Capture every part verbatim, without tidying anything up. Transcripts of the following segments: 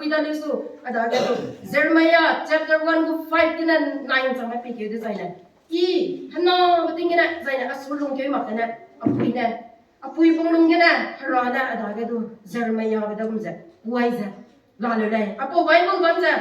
Dale su, a dage du, Jeremiah chapter one gu five gene nine chang me pikeu dezaine. I, hena beting gene, zaine, a su lungkeu mak gene, a pui ne. A pui pung lung gene, Hera ne, a dage du, Jeremiah be da gum ze, wai ze, la leu lei. A pau Bible bam ze,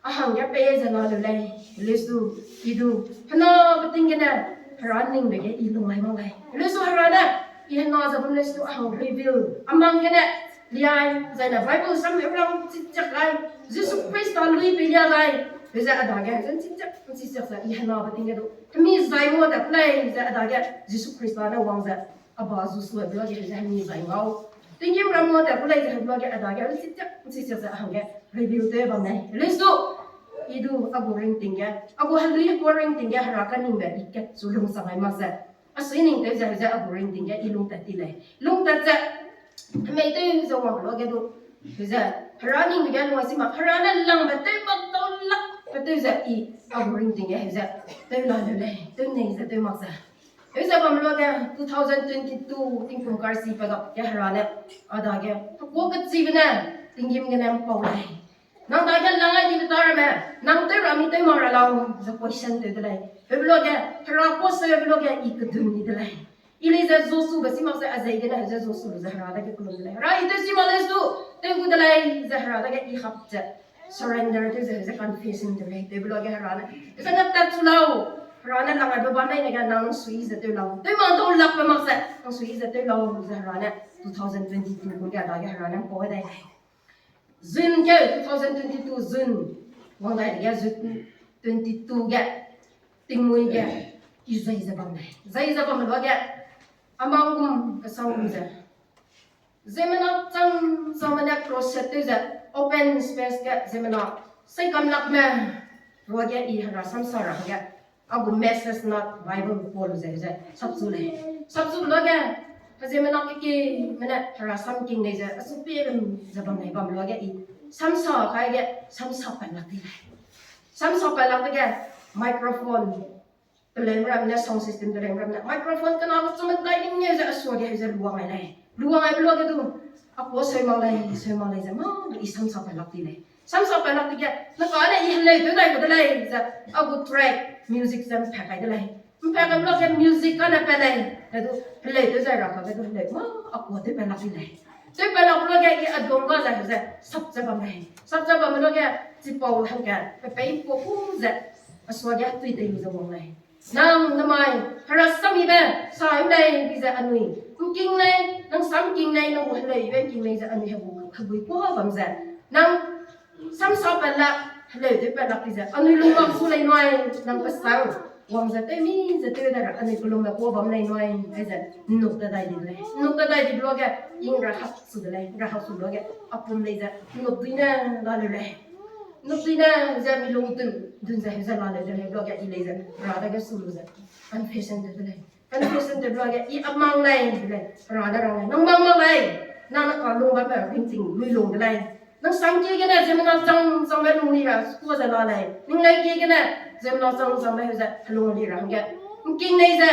a hangge pei ze la leu lei. Lesu, i du, hena beting gene, Hera ning be ge i lung ai mak lei. Lesu Hera ne, i hena ze bam lesu a hang reveal. A mang gene, liai, zaine Bible sam heulang chichak lai, Jisu Khrista lui pe lia lai, pe ze a dage, zan chichak, chichak ze, i hena beting ge du, hemi zai mo da lei, ze a dage, Jisu Khrista ne wang ze, a ba zu sua blo ge, ze hemi zai ngau. Tinggim ram mo da lei, ze blo ge, a dage, chichak, chichak ze, a hangge, reveal te bam nei. Lesu, i du, a gu ring ting ge, a gu halui gu ring ting ge, Hera ka ning be, i kat zu lung sang ai mak ze. A sui ning tew ze, ze a gu ring ting ge, i lung tat ti lei. Lung tat ze, hemei tew ze wang lo ge du. Ze, Hera ning ge lung a si mak, Hera ne lang be tew mak tau lak, be tew ze i, a gu ring ting ge, ze, tew la leu lei, tew nei ze, tew mak ze. Ze bam lo ge, two thousand twenty-two, tingkum karsi pe gap ge Hera ne, a dage, ko ke chi gene, tinggim gene mpau lei. Nang dage lang ai di beta ramme, nang tew ra mi tew mak ra lau, ze question tew de lei. Pe blo ge, Hera ko se pe blo ge, i kedun di de lei. I lei ze Joshua be si mak ze a zei gene, ze Joshua ze Hera dage kelum de lei. Hera i tew si mak lesu, tew gu de lei, ze Hera dage i hap ze. Surrender tew ze, ze confession tew lei, tew blo ge Hera ne. Ze na tat chu lau, Hera ne lang ai be ba nei ne ge nang sui ze tew lau. Tew mak tau lak pe mak ze, nang sui ze tew lau, ze Hera ne. Two thousand twenty-two gu ge dage Hera ne mpau dai lei. June ge, two thousand twenty-two June, wang dai ge June twenty-two ge, tingmui ge, i zai ze bam lei. Zai ze bam lo ge, a mang gum, kasang gum ze. Ziemmena chang, chang mene crusade tew ze, open space ge, ziemmena, sei kam lak me, ruage i Hera samsa ra ge, a gu message na Bible gu pau lu ze, ze, sapchu lei. Sapchu lo ge, ziemmena keki, mene, Hera sam king lei ze, a su pie lum ze bam lei bam lo ge i, samsa kai ge, samsa pan lak di lei. Samsa pan lak de ge, microphone, teleu ram ne, sound system teleu ram ne, microphone kena lu chum kai ning ne ze, a su ge, ze luang ai lei. Luang ai lo ge du, a ko seu mak lei, seu mak lei ze, ma, i samsa pan lak di lei. Samsa pan lak di ge, na ka ne i heleu tew dai gu de lei, ze, a gu track, music ze mpa kai de lei. Mpa kai lo ge music ka ne pa lei, ze du, heleu tew zai ra ka ge du heleu, ma, a ko tew pan lak di lei. Tew pan lak lo ge i a duang ga ze, ze, sap ze bam lei. Sap ze bam lo ge, chipau hangge, pe pei ko ku ze, a su ge tui tei lu ze wang lei. Nang namai, Hera samibe, sa yu lei, bi ze anui. Nking lei, nang sam king lei, nang gu heleu ibe nking lei ze anui hegu, hegui ku ha bam ze. Nang samsa pan lak, heleu tew pan lak bi ze, anui lung bam su lei nui, nang pe sang. Wang ze tew mi, ze tew da ra, anui kelum me ku bam lei nui, ai ze, nuk da dai di lei. Nuk da dai di blo ge, ing ra hak su de lei, ra hak su blo ge, a pum lei ze, nuk dui ne, la leu lei. Nuk dui ne, ze mi lung dun, dun ze, ze la leu de lei blo ge, i lei ze, Hera dage su lu ze, confession tew de lei. Confession tew blo ge, i a mang lei, de lei, Hera da rang lei. Nang mang mak lei, nang na ka lung bambe, ringting, lui lung de lei. Nang sam kie gene, ziemmena chang, changbe lung li ra, sku ze la lei. Ning lei kie gene, ziemmena chang, changbe heu ze, helung li ra hangge. Nking lei ze,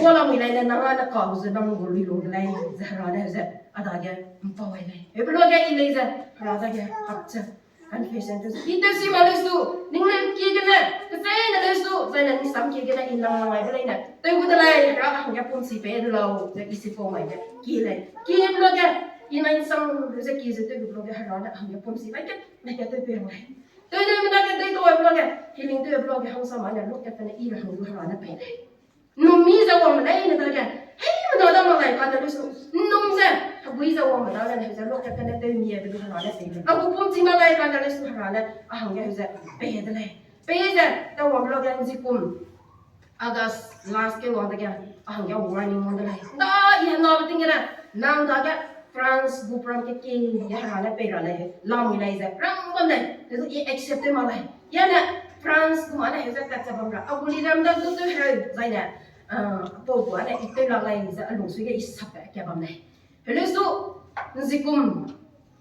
kua lamui lei ne, nang a ne ka lu ze, nang gu lui lung de lei, ze Hera ne heu ze, a dage, mpau ai lei. Heu blo ge i lei ze, Hera dage, hap ze. Confession tew, i tew si mak lesu, ning lei kie gene, kecheîne lesu, zaine ning sam kie gene, i nang lang aibe leine. Tew gu de lei, Hera hangge pum si pei de lau, ze i sipau mai ge, kie lei. Kie blo ge, i nai nsang, ze kie ze tew gu blo ge, Hera ne hangge pum si mai ke, mai ke tew pei mai. Tew de mena ge, tew tau blo ge, healing tew blo ge, hangsa mai ne, luk ge tene i ra hang du Hera ne pei lei. Numi ze wangme leine dage, heimena da mak lei kane lesu, nnum ze, hegui ze wangme dage ne, heu ze lok kat kane tew mie be du Hera ne pei lei. A gu pum chi mak lei kane lesu Hera ne, a hangge heu ze, pei de lei. Pei ze, da wang lo ge nzi kum, August last ge wang dege, a hangge warning wang de lei. Da, i hena be ting gene, nang dage, France gu program ke kie, Hera ne pei ra lei, lamui lei ze, rang bam lei, ze i accept tew mak lei. Yane, France gu ma ne heu ze tat ze bam ra, a gu leader da du tew hereu, zaine, a, apau gu ane i tew lak lei ze, a lungsui ge i sap ge kia bam lei. Helesu, nzi kum,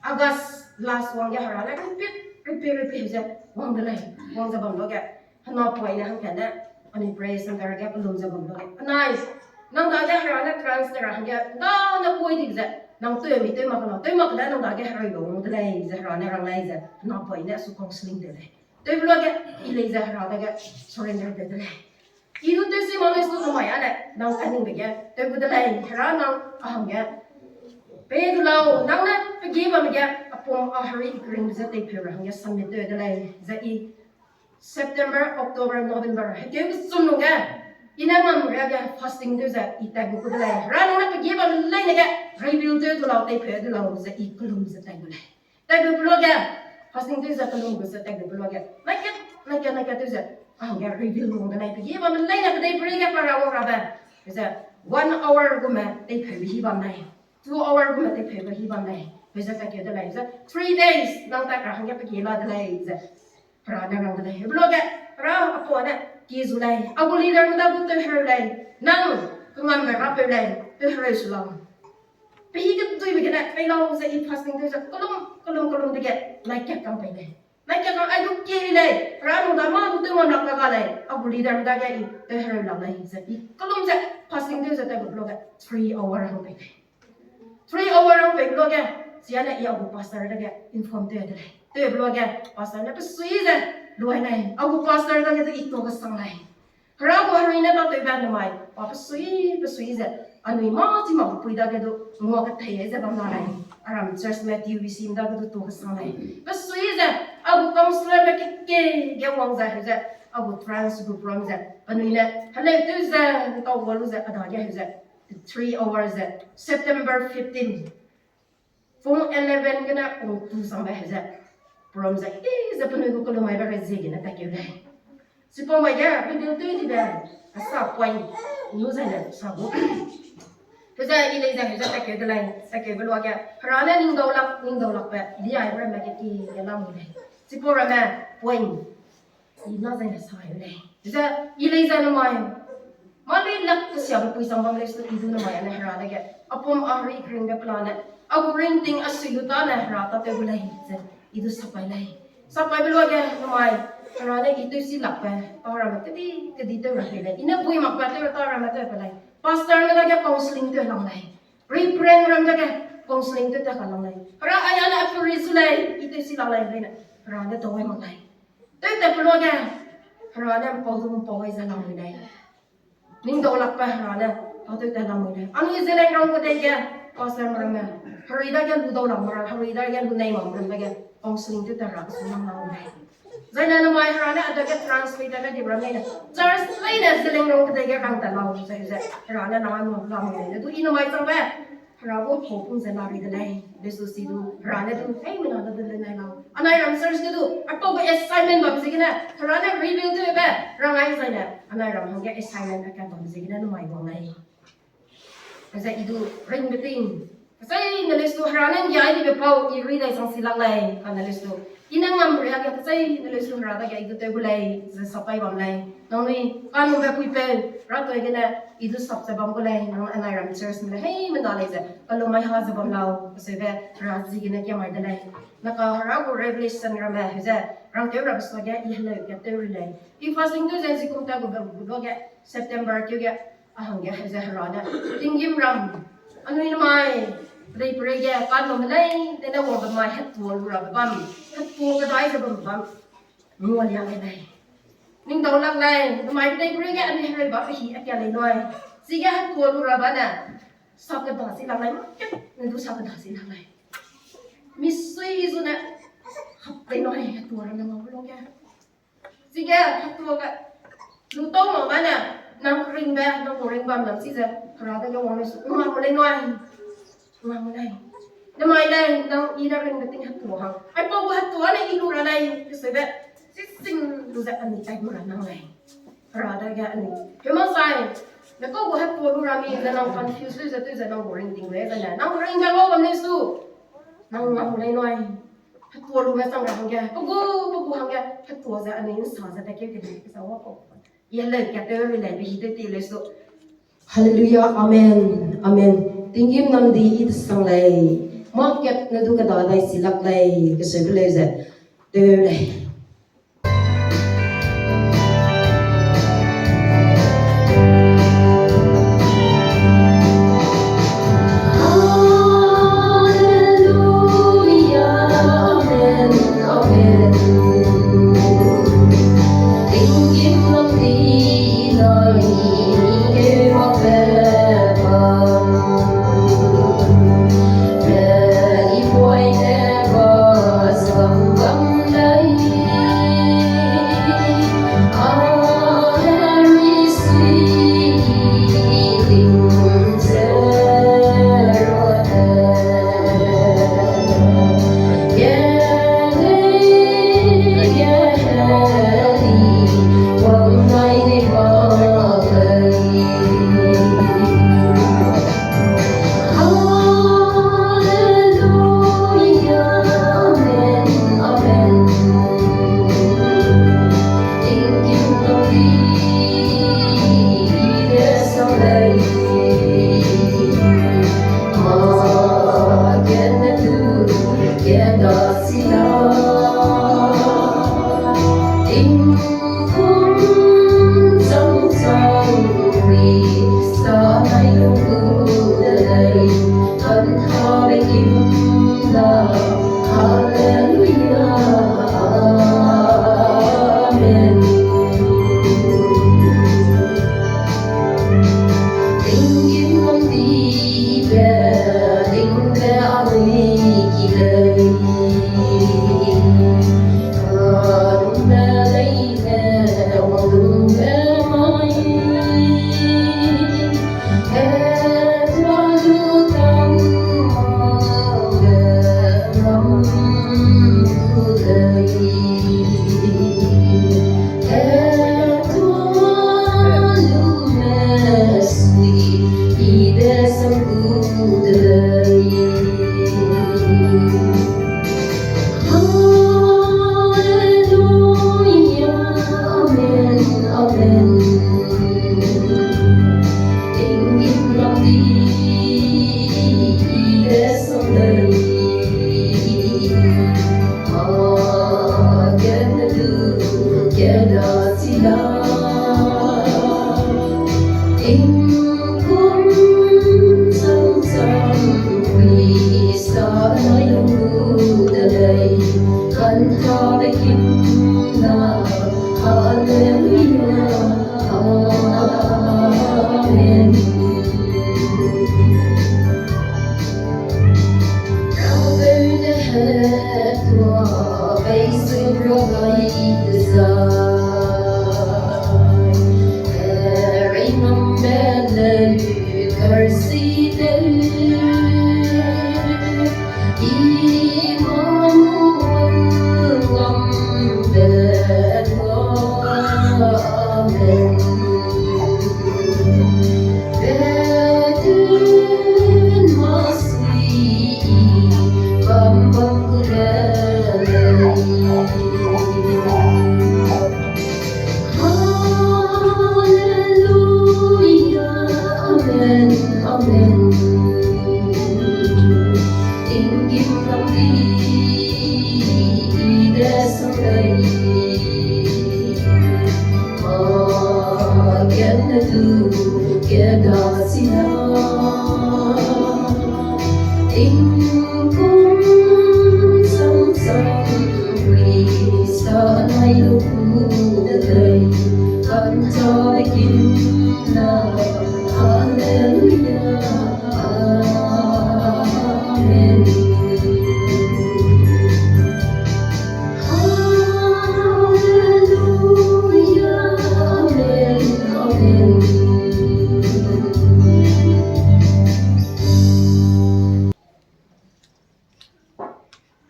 August last wang ge Hera ne repeat, repeat, repeat ze, wang de lei, wang ze bam lo ge. Hena poine hangkane, anui praise center ge pelum ze bam lo ge. Anai, nang dage Hera ne France te ra hangge, da ne poi di ze. Nang tew mi tew mak lau, tew mak le nang dage hereu lu de lei, ze Hera ne rang lei ze, napoine su counseling tew lei. Tewbe luage, i lei ze Hera dage surrender tew de lei. I du tew si mak lei su namai ane, nang kaningbe ge tew gu de lei, Hera nang a hangge pei du lau, nang ne pe ge bamme ge, apum a herui kringbe ze teipeu ra hangge submit tew de lei, ze i September, October, November, hekeu kechum lungge, i ne ngam riage fasting tew ze i tat gu de lei. Hera nang ne pe ge bamme leine ge, reveal tew du lau, teipeu du lau, ze i kelum ze tat gu lei. Tat gu pe luage, fasting tew ze kelum gu ze tat gu pe luage, naikat, naikat, naikat tew ze, a hangge reveal wang de lei, pe ge bamme leine kedeiperei ge pa ra wang rabe, ze one hour gume teipeube hî bam lei, two hour gume teipeube hî bam lei, pe ze tat keu de lei, ze three days, nang tat ra hangge pe ge la de lei, ze Hera ne rang de lei. Pe luage, Hera apau ne ki zu lei, a gu leaderme da gu tew hereu lei, nang kengamme rapeu lei, tew hereu su lau. Pe hî keduibe gene pei lau ze i fasting tew ze kelum, kelum, kelum dege, naikat kang pei lei. Naikat kang ai du kie lei, Hera nang da mâ du tew ngam lak ka ga lei, a gu leaderme dage i tew hereu lak lei, ze i kelum ze fasting tew ze tat gu pe luage three hour hang pei lei. Three hour hang pei pe luage, chiane i a gu pastor dage inform tew de lei. Tewbe luage, pastor ne pe sui ze luai lei, a gu pastor dage du i tuâ kesang lei. Hera gu herui ne tatewbe namai, pa pe sui, pe sui ze, anui mâ chi mak pui dage du, ngua kethei ze bam la lei. Aram church me T U B C dage du tuâ kesang lei. Pe sui ze, a gu counselorme keke ge wang ze, heu ze, a gu trans group ram ze, penui ne, heleu tew ze, ntau gua lu ze, a dage heu ze, three hours ze, September fifteen, pung eleven gene pung two sangbe heu ze, program ze, i ze penui gu kelum maibe rezie gene tatkeu lei. Chipau mai ge, reveal tew dibe, a sa point, nu zai ne sa gu. Heu ze i lei ze heu ze tatkeu de lei, takkeube luage, Hera ne ningdaulak, ningdaulakbe, liaibe ramme keki ge lamui lei. Chipau ramme, point, i na zai ne sa lei. Ze, i lei ze namai, mâ lei lak kesiabe pui sang bam lei su i du namai ane Hera dage, apum a herui kringbe pelane, a gu ringting a sui lu tâne Hera tatew gu lei, ze, i du sapai lei. Sapaibe luage namai, Hera ne i tewsi lakbe, tâ ramme kedi, kedi tew ra lei. I ne bui makbe tew ra tâ ramme tew pe lei. Pastorme dage counseling tew lang lei. Reverend ram dage counseling tew tat ka lang lei. Hera ai ane a puri zu lei, i tewsi lak lei leine, Hera ne tau ai mak lei. Tewtat pe luage, Hera ne mpau du mpau ai ze lamui lei. Ningdaulakbe Hera ne, tâtew tat lamui lei. Anui Zeliangrong kedei ge, pastorme ramme, herui dage lu dau lamui ra, herui dage lu nei mak ram dage, counseling tew tat ra su lam lamui lei. Zaine namai Hera ne a dage translate ne di ram leine, church leine Zeliangrong kedei ge rang tat lau ze ze, Hera ne nang a nu lamui lei. Du i namai changbe, Hera gu pau pung ze la ri de lei, lesu si du, Hera ne du, heimena de du le nai lau. Anai ram church ge du, aipau gu assignment bam ziegene, Hera ne reveal tewbe, rang ai zaine, anai ram hangge assignment a ka bam ziegene namai wang lei. Ze i du, ringbe ting. Kecheîne lesu Hera ne ngiai dibe pau, i rui dai sang si lak lei, kane lesu. I ne ngam riage kecheîne lesu Hera dage i du tew gu lei, ze sapai bam lei. Nangnui, kanumbe puipeu, ratoi gene, i du sap ze bam gu lei, nang anai ram church me le heimena lei ze, kalumai ha ze bam lau, kaseube, Hera ziegene kiamai de lei. Naka Hera gu revelation ramme, heu ze, rangkeu rabe suage, i heleu katew ri lei. I fasting tew ze zikum ta gu be gu luage, September keu ge, a hangge heu ze Hera ne, tinggîmram, anui namai, pedeiperei ge, kanumbe leine ne wangbe mai hetua lu rabe bam, hetua kedai ze bam bam, ngualiang ge lei. Ningdaulak lei, namai pedeiperei ge anui hereu ba pe hî a kia lei nui. Chige hetua lu rabe ne, sap keda si lak lei, ne du sap keda si lak lei. Misui zu ne, hap lei nui hetua ramme ngau luage. Chige, hetua ge, lu tau mak ba ne, nang ringbe, nang gu ringbam lam chize, Hera dage wang lei su, ngam lei nui. Ngam lei. Namai lei, nang i ne ringbe ting hetua hang. Aipau gu hetua ne i lu ra lei, keseube, sising lu ze anui tai gu ra nang lei. Hera dage anui. Heu mak sai, ne kau gu hetua lu ra mi, ne nang confuse lu ze tew ze nang gu ringting lei ze ne. Nang ringbe ngau bam lei su. Nang ngam lei nui. Hetua lume chang ra hangge, pe gu, pe gu hangge, hetua ze anui nsa ze tatkeu kedi, kesa wa kau. I heleu katew ri lei, pe hî tew ti lei su. Hallelujah, amen, amen. Tinggîm namdi i tesang lei, market ne du keda dai si lak lei, keseube lei ze, tew lei.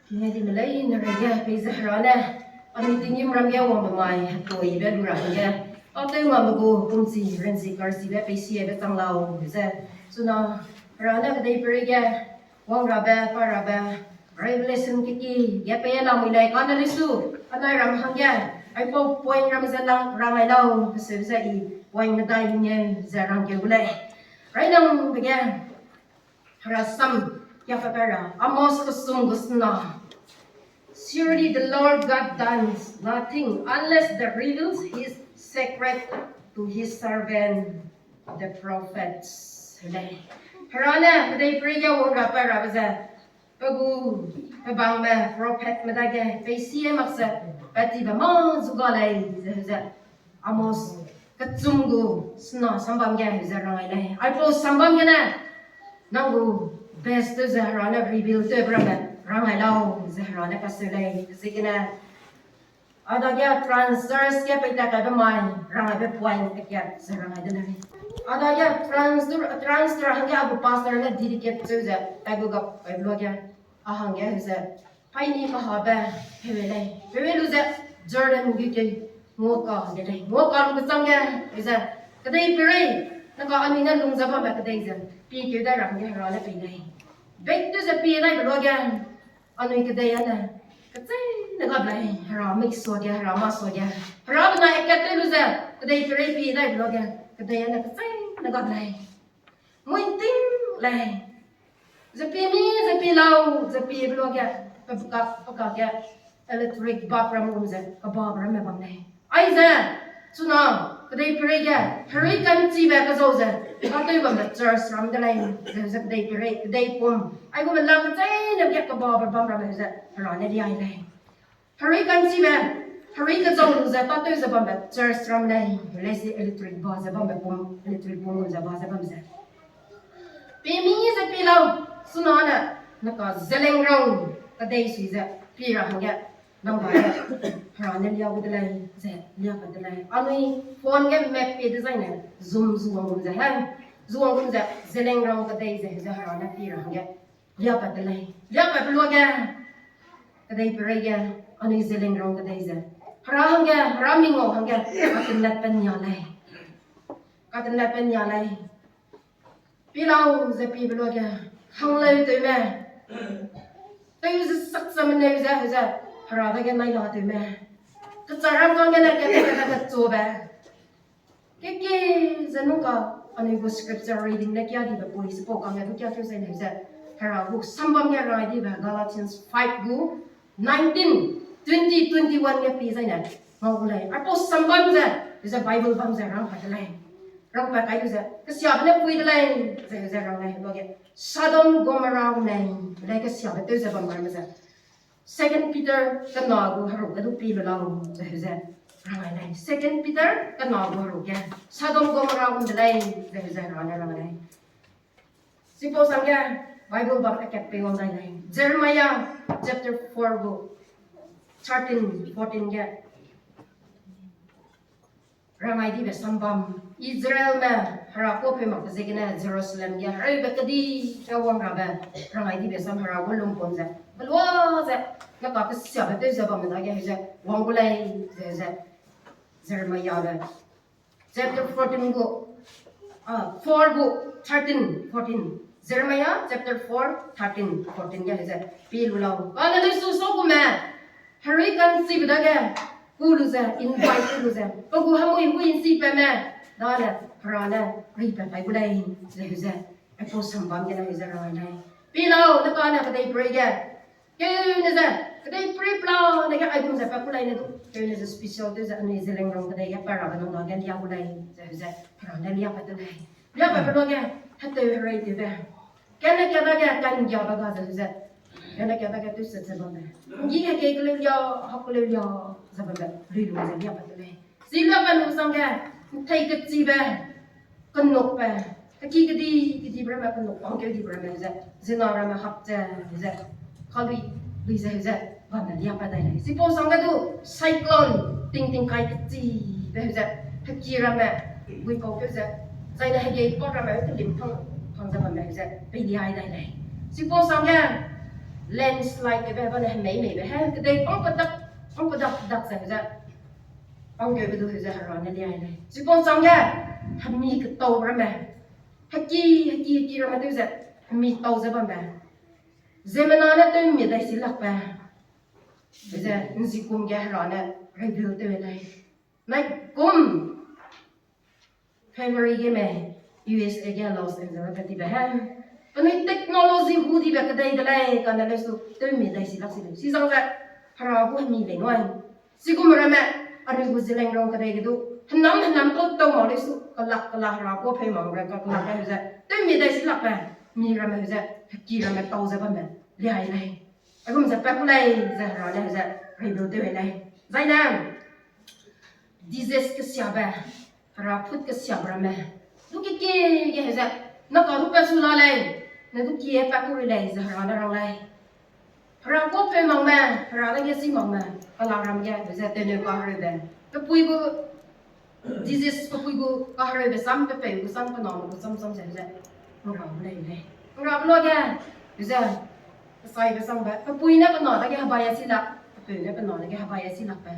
Kine di melei ne rege peize Hera ne, anui tinggîm ram ge wangbe mai hetoibe lu ra hangge, a tew ngabe gu pumchi renzi karchibe peisiebe chang lau ze. Chuna Hera ne kedeiperei ge wang rabe, pa rabe, Revelation keki ge pei lamui lei kane lesu, anai ram hangge, aipau point ram ze lang rangai lau, keseu ze i point medai lungeu ze rangkeu gu lei. Rainangbe ge, Hera sam, kia pe pe ra, Amos kesum gu sena. Surely the Lord God does nothing unless the reveals his secret to his servant, the prophets. Lei. Hera ne, kedeiperei ge wang rabe rabe ze, pe gu, pe bangme prophetme dage, peisie mak ze, pe tibe mâ zu ga lei, ze, ze. Amos, kechum gu, sena sambam ge, ze rangai lei. Aipau sambam gene, nang gu best tew ze Hera ne reveal tewbe ramme, rangai lau, ze Hera ne kaseu lei, ziegene. A dage translators ge peitat kaibe mai, rangaibe point akat ze rangai de lei. A dage trans-, translator hangge a gu pastor ne dedicate tew ze, tai gu gap kaibe luage, a hangge ze, Paini kahabe, pewe lei. Pewe lu ze, Jordan gu kei, nguaka de lei. Nguaka lu kechang ge, ze, kedeiperei, naka anui ne lung ze bambe kedei ze, pie keu dai ra hangge Hera ne pei lei. Bek tew ze pie daibe luage, anui kedei ane, kecheîne gap lei, Hera mik suage, Hera mâ suage. Hera benai akat tew lu ze, kedeiperei pie daibe luage, kedei ane kecheîne gap lei. Mui ting lei. Ze pie mi, ze pie lau, ze piebe luage. pe kak, pe kak ge electric bulb ram gum ze, kebab ramme bam lei. Aize, chuna, kedei pereige, herui ka'nchibe kezau ze, katei bambe church ram de lei, ze, ze kedei perei, kedei pum. Aigumbe lang kecheîne ge kebab bam ramme ze, Hera ne liai lei. Herui ka'nchibe, herui kezau lu ze tatew ze bambe church ram lei, lei si electric ba ze bambe pum, electric pum ze ba ze bam ze. Pemi ze pi lau, suna ne, neka Zeliangrong kedei sui ze, pi ra hangge, nang ba ze, Hera ne lia gu de lei, ze, lia pat de lei. Anui phone ge map pie dezaine, zoom zuang gum ze, he, zuang gum ze, Zeliangrong kedei ze, ze Hera ne pi ra hangge, lia pat de lei. Lia pat pe luage, kedei pereige, anui Zeliangrong kedei ze, Hera hangge, Hera mingau hangge, katenat pe nia lei. Katenat pe nia lei. Pi lau ze pibe luage, hangleu tewme. Tew ze sak ze meneu ze, ze, Hera dage nai la tewme. Kecha ram kangge ne, ke, ke, ke, ke, kechobe. Kekie ze nungka, anui gu scripture reading ne kia dibe pui, sipau kangge du kia tew zai ne ze. Hera gu sambam ge rai dibe Galatians five gu nineteen, twenty, twenty-one ge pi zai ne. Ngau gu lei. Aipau sambam ze, ze Bible bam ze rang kai de lei. Rang kai kai lu ze, kesiabe ne pui de lei, ze, ze rang lei, luage. Sodom Gomorrah gu lei, lei kesiabe tew ze bam ramme ze. Second Peter kena gu heruk ge du pi lu lau, ze, ze rang lei. Second Peter kena gu heruk ge. Sodom Gomorrah gu de lei, ze, ze rang lei, rang lei. Sipau sangge Bible bam akat pei wang dai lei. Jeremiah chapter four gu thirteen, fourteen ge. Rangai dibe sam bam. Israelme Hera kuâ pei mak ziegene Jerusalem ge hereube kedi ge wang rabe. Rangai dibe sam Hera gu lumpum ze. Belua ze. Neka kesiabe tew ze bamme dage heze. Wang gu lei ze ze. Jeremiahbe. Chapter fourteen gu, ah, four gu, thirteen, fourteen. Jeremiah chapter four, thirteen, fourteen ge heze, pi lu lau. Kane lei su sau gume, herui ka'nchibe dage, ku lu ze, invite lu ze, pe gu hemui hui ’nchi pe me, dane, Hera ne, ri pe pai gu lei, ze heze, aipau sambam gene heze rang lei. Pi lau, ne kane kedei pereige, Keune ze, kedei pripla ne ge aigum ze pa ku lei ne du. Keune ze special tew ze anui Zeliangrong kedei ge pa rabe nung dage lia gu lei, ze ze, Hera ne lia pat de lei. Lia pat pe luage, hetew herei tewbe. Kane ka dage ka'nggiabe ga ze ze. Kane ka dage tewset ze bambe. Nggi hekei keleu lia, hak keleu lia, ze bambe. Lui lu ze lia pat de lei. Chi lia pat lu sangge, ’nthei kechibe, kenukbe, heki kedi, kedibe ramme kenuk pangkeu dibe ramme ze, zina ramme hap ze, ze, kalui, lui ze, ze, bamme lia pat dai lei. Chipau sangge du, cyclone, ting ting kai kechibe ze, heki ramme, guipau keu ze, zaine hegei pa ramme, kelim pang, pang ze bamme ze, pei liai dai lei. Chipau sangge, landslide kebe bane hemei meibe he, kedei pang kedak, pang kedak dak ze, ze, pangkeube du heze Hera ne liai lei. Chipau sangge, hemi ketau ramme. Heki, heki, heki ramme tew ze, hemi tau ze bambe. Ziemmena ne tewmi dai si lakbe. Ze, ’nzikum ge Hera ne reveal tew lei. Nai kum February ge me, U S A ge Los Angeles ge tibe he. Penui technology hu dibe kedei de lei, kane lei su tewmi dai si lak si lei. Chizangge, Hera gu hemi lei nui. Chigum ramme, anui gu Zeliangrong kedei ge du, henam henam tau tau mak lei su, kelak kelak Hera kuâ pei mak ra, kelak kelak he ze, tewmi dai si lakbe, mi ramme he ze, heki ramme tau ze bamme, liai lei. Aigum ze pa ku lei, ze Hera ne he ze, reveal tew lei. Zaine, disease kesiabe, Hera phut kesiabe ramme. Du kekie ge he ze, na ka du pa su la lei, ne du kie pa ku rui lei, ze Hera ne rang lei. Hera kuâ pei makme, Hera dage chi makme, kelak ram ge, he ze tewneu kahereube. Pepui gu, disease pepui gu kahereube sam, pepeu gu sam, pename gu sam, sam ze he ze. Hera gu lei lei. Hera gu luage, he ze. Pesaibe sangbe, pepui ne pena dage hebai a si lak, pepeu ne pena dage hebai a si lakbe.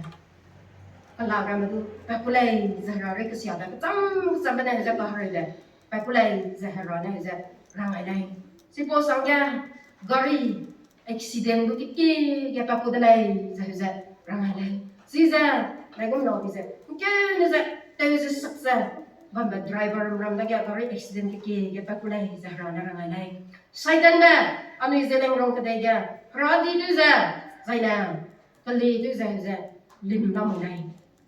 Kelak ramme du, pa ku lei, ze Hera rei kesiabe, kecham, kechambe ne he ze kahereube. Pa ku lei, ze Hera ne he ze, rang ai lei. Chipau sangge, gari, accident du kekie ge pa ku de lei, ze he ze, rang ai lei. Chize, naigum lau bi ze, ’ngkeune ze, tew ze sak ze, bambe driver ram dage gari accident kekie ge pa ku lei, ze Hera ne rang ai lei. Saitanbe, anui Zeliangrong kedei ge, heradi tew ze, zaine, keli tew ze, ze, lim lamui lei.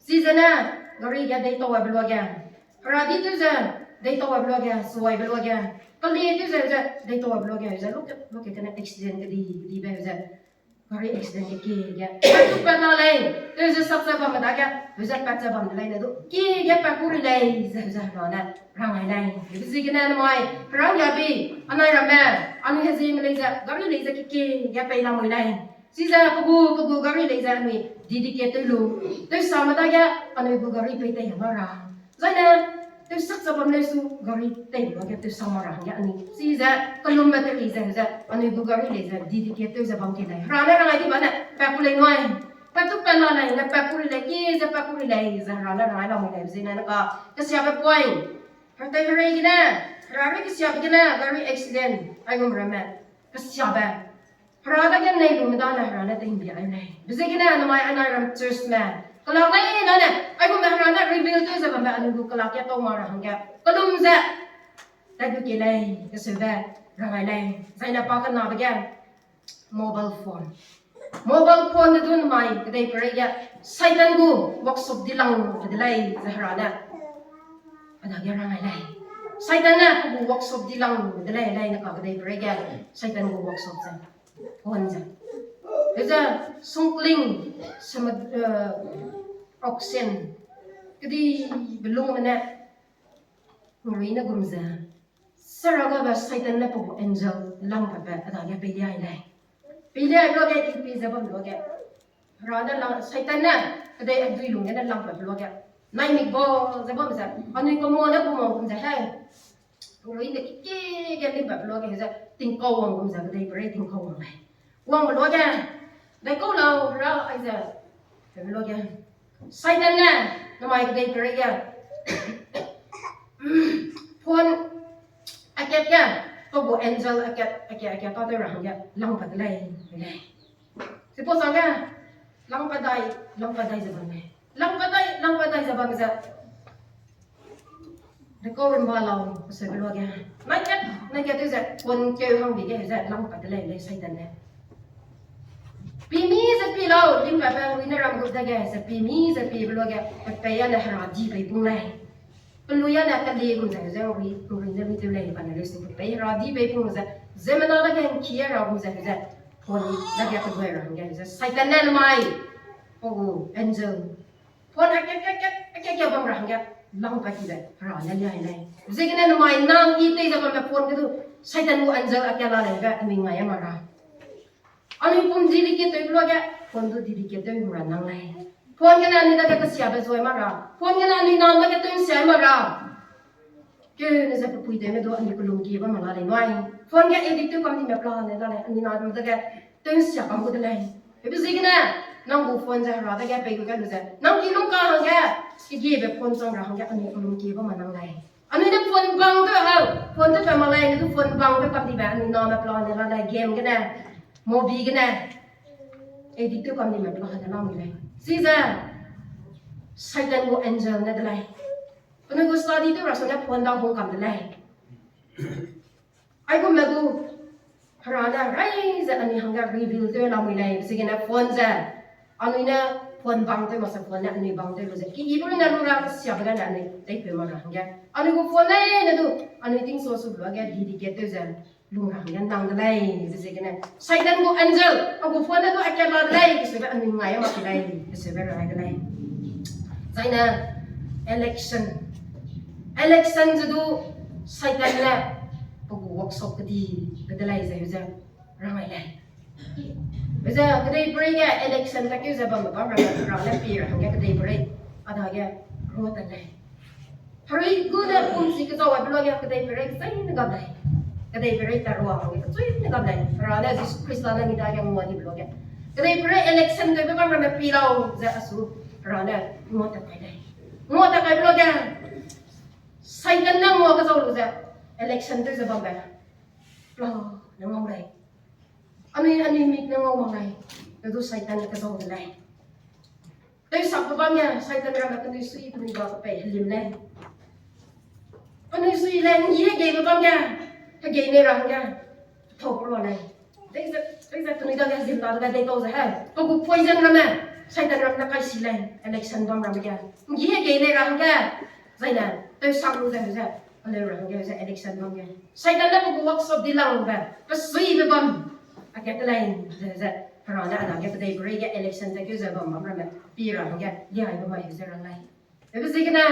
Chizene, gari ge deitau aibe luage, heradi tew ze, deitau aibe luage, suaibe luage, keli tew ze, ze, deitau aibe luage, ze, luke, luke kene accident kedi, kedibe ze, gari accident ke kie ge, pat la lei, tew ze sak ze bamme dage, ze pat ze bam de lei ne du, kie ge pat ku ri lei, ze, ze, herane, rangai lei. Ziegene namai, herang ya bi, anai ramme, anui hezieme lei ze, gari lei ze ke kie ge pei lamui lei. Chize pe gu, pe gu gari lei ze anui, dedicate tew lu, tew same dage, anui gu gari pei tei hema ra. Zaine, tew sak ze bam lei su, gari tei luage tew sa ma ra hangge anui. Chize, kelumbe tew lei ze, ze, anui gu gari lei ze, dedicate tew ze bam ke lei. Herane rangai di bane, pat ku lei nui. Pat tu pat la lei, ne pat ku ri lei, kie ze pat ku ri lei, ze herane rangai lamui lei, ziegene ne ka, kesiabe point. Hertei herei gene, herarui kesiabe gene, gari accident, aigum ramme, kesiabe. Hera dage nei lume dane herane tei mbi ai lei. Be ziegene namai anai ram church me, kelak lei nane, aigum herane rebuild tew ze bambe anui gu kelak ge tau ma ra hangge, kelum ze, tat gu ke lei, keseube, rangai lei, zaine pa kenabe ge, mobile phone. Mobile phone ne du namai kedeiperei ge, Satan gu workshop di lang de lei ze herane. Adage rangai lei. Satan ne pe gu workshop di lang de lei, lei ne ka kedeiperei ge, Satan gu workshop ze. Phone ze. Eze sungkling, sema, eh, oxen. Kedi belung mene. Nrui ne gum ze. Saraga be Satan ne pe gu angel lang pabe, adage pei liai lei. Pei liai luage, i pei ze bam luage. Herane lang, Satan ne, kedei adui lung gene lang pabe luage. Nai mik ba ze bam ze, anui kemua ne kemua gum ze he. Nrui ne kiki ge lim pabe luage ze, tingkau wang gum ze, kedeiperei tingkau wang lei. Wangbe luage, daikau lau, hera aize, hebe luage. Satan ne, namai kedeiperei ge. Phone akat ge, pe gu angel akat, akat, akat ta tew ra hangge, lang pat de lei, lei. Sipau sangge, lang pat dai, lang pat dai ze bam lei. Lang pat dai, lang pat dai ze bam ze. Dekau rimba lau, kaseube luage. Naikat, naikat tew ze, phone keu hangbi ge ze, lang pat de lei, lei Satan ne. Pi mi ze pi lau, lim pabe nrui ne ram gu dage, ze pi mi ze pibe luage, pepei ane heradi pei pung lei. Pelui ane keli gum ze, ze nrui, nrui ne lui tew lei, pa ne leu sing pepei heradi pei pung ze, ziemmena dage ngki ra gum ze, ze, phone dage kedui ra hangge, ze Satan ne namai, pe gu angel. Phone akat, kat, kat, akat, kat bam ra hangge, lang pat ti lei, herane liai lei. Ziegene namai nang i tei ze bambe phone ge du, Satan gu angel akat la lei be, anui ngai a ma ra. Anui pum dedicate tew luage, phone du dedicate tew ra nang lei. Phone gene anui dage kesiabe zoi ma ra. Phone gene anui name dage tew sia ma ra. Keune ze pepui tewme du anui kelum kie bam ma la lei nui. Phone ge edit tew kam dime pla ne la lei, anui name dage tew sia kam gu de lei. Hebe ziegene, nang gu phone ze hera dage pei gu ge lu ze, nang ki lung ka hangge, kegiebe phone chang ra hangge anui kelum kie bam ma nang lei. Anui ne phone bang tew hau, phone tew pa ma lei, ne du phone bang tew kam dibe anui name pla ne la lei, game gene, movie gene. Edit tew kam dime pla ne la mi lei. Chize, Satan gu angel ne de lei. Anui gu study tew ra sune phone da hung kam de lei. Aigum me gu, herane rai ze anui hangge reveal tew lamui lei, ziegene phone ze. Anui ne phone bang tew mak se phone ne anui bang tew lu ze. Ki i bu ne lu ra kesiabe gene anui teipeu ma ra hangge. Anui gu phone ne ne du, anui tingso su luage dedicate tew ze. Lung ra hangge nang de lei, ze ziegene. Satan gu angel, a gu phone ne du akat la de lei, keseube anui ngai a mak de lei, keseube rai de lei. Zaine, election. Election ze du Satan ne pe gu workshop kedi, kedi lei ze, ze rangai lei. Ze kedeiperei ge election ta keu ze bam bam ra, ra le pi ra hangge kedeiperei. Adage, ro ta lei. Herui gu ne pumsi kechau aibe luage kedeiperei zai ne gam lei. Kedeiperei ta rua hangge kechui ne gam lei. Hera ne Jisu Khrista ne mi dage ngua dibe luage. Kedeiperei election tewbe bam ramme pi lau ze asu hera ne ngua ta kai lei. Ngua ta kaibe luage. Satan ne ngua kechau lu ze election tew ze bambe. Pla ne ngau lei. Anui, anui mik ne ngau mak lei. Tedu Satan ne kechau de lei. Tew sakbe bam ge, Satan ramme penui sui, penui ba kepei helim lei. Penui sui lei, ngi hegeibe bam ge, hegei ne ra hangge. Tau pe lua lei. Dei ze, dei ze penui dage zim ta dage dei tau ze he. Pe gu poison ramme, Satan ramme kai si lei, election bam ramme ge. Ngi he gei lei ra hangge. Zaine, tew sak lu ze ze, peleu ra hangge ze election bam ge. Satan ne pe gu workshop di lang be, pe sui be bam. A kat te lei, ze ze, Hera ne a dage pe dei pe rei ge election ze keu ze bam bam ramme, pi ra hangge, liai be mai ze rang lei. Ebe ziegene,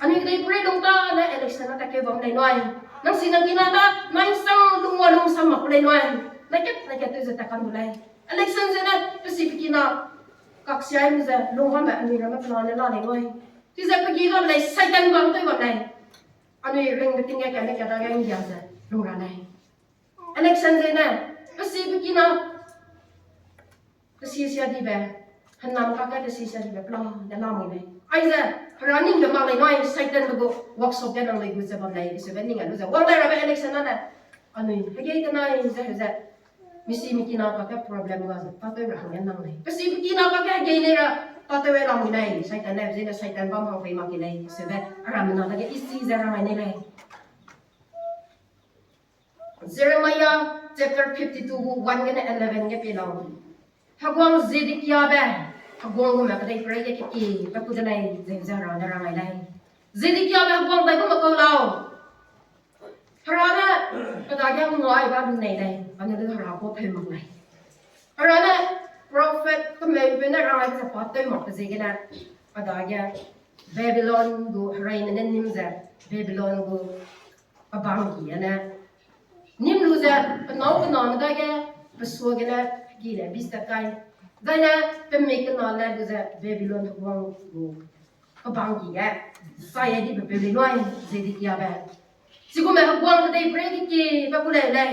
anui kedei purei lung ta ne election na ta keu bam lei nui. Nang si nang kina ta, nai sang lung wa lung sang mak lei nui. Na kat, na kat tew ze ta kan du lei. Election ze ne, pe si pe kina, kak siai lu ze, lung bamme anui ramme plan ne la lei nui. Chi ze pe gi bam lei, Satan bam tew bam lei. Anui ring beting ge ka ne ka dage nggia ze, lung ra lei. Election ze ne, pe si pe kina, Pe si sia dibe, hênam kakge pe si sia dibe plan ne la mui lei. Aize, Hera ning ge mak lei nui, Satan be gu workshop ge nang lei gu ze bam lei, pe sebe ning a lu ze. Wang lei rabe election na ne, anui, hegei tenai ze, ze. Mi si mi kina kakge problem ga ze, tatew ra hangge nang lei. Pe si pe kina kakge hegei lei ra, tatew e la mui lei, Satan ne, zene Satan bam hang pei mak ki lei, pe sebe, Hera mena dage isi ze ra mai nei lei. Jeremiah chapter fifty-two gu one gene eleven ge pie lau. Heguang Zedekiabe, heguang gume kedei purei ge kekie, pe ku de lei, ze ze Hera ne rang ai lei. Zedekiabe heguang dai gu me kau lau. Hera ne, pe dage ngai ba lu nei lei, ane lu Hera gu peu mak lei. Hera ne, prophet kemeube ne rang ai ze pa tew mak pe ziegene, pe dage, Babylon gu hereime ne nim ze, Babylon gu pebang ki ane. Nim lu ze, pe nâu pe name dage, pe suagene, ki le bistat kai. Zaine, pe mik kena le lu ze, Babylon heguang gu pebang ki ge, sai ai dibe peu lei nui, Zedekiabe. Chigume heguang kedei purei kekie, pe ku lei lei.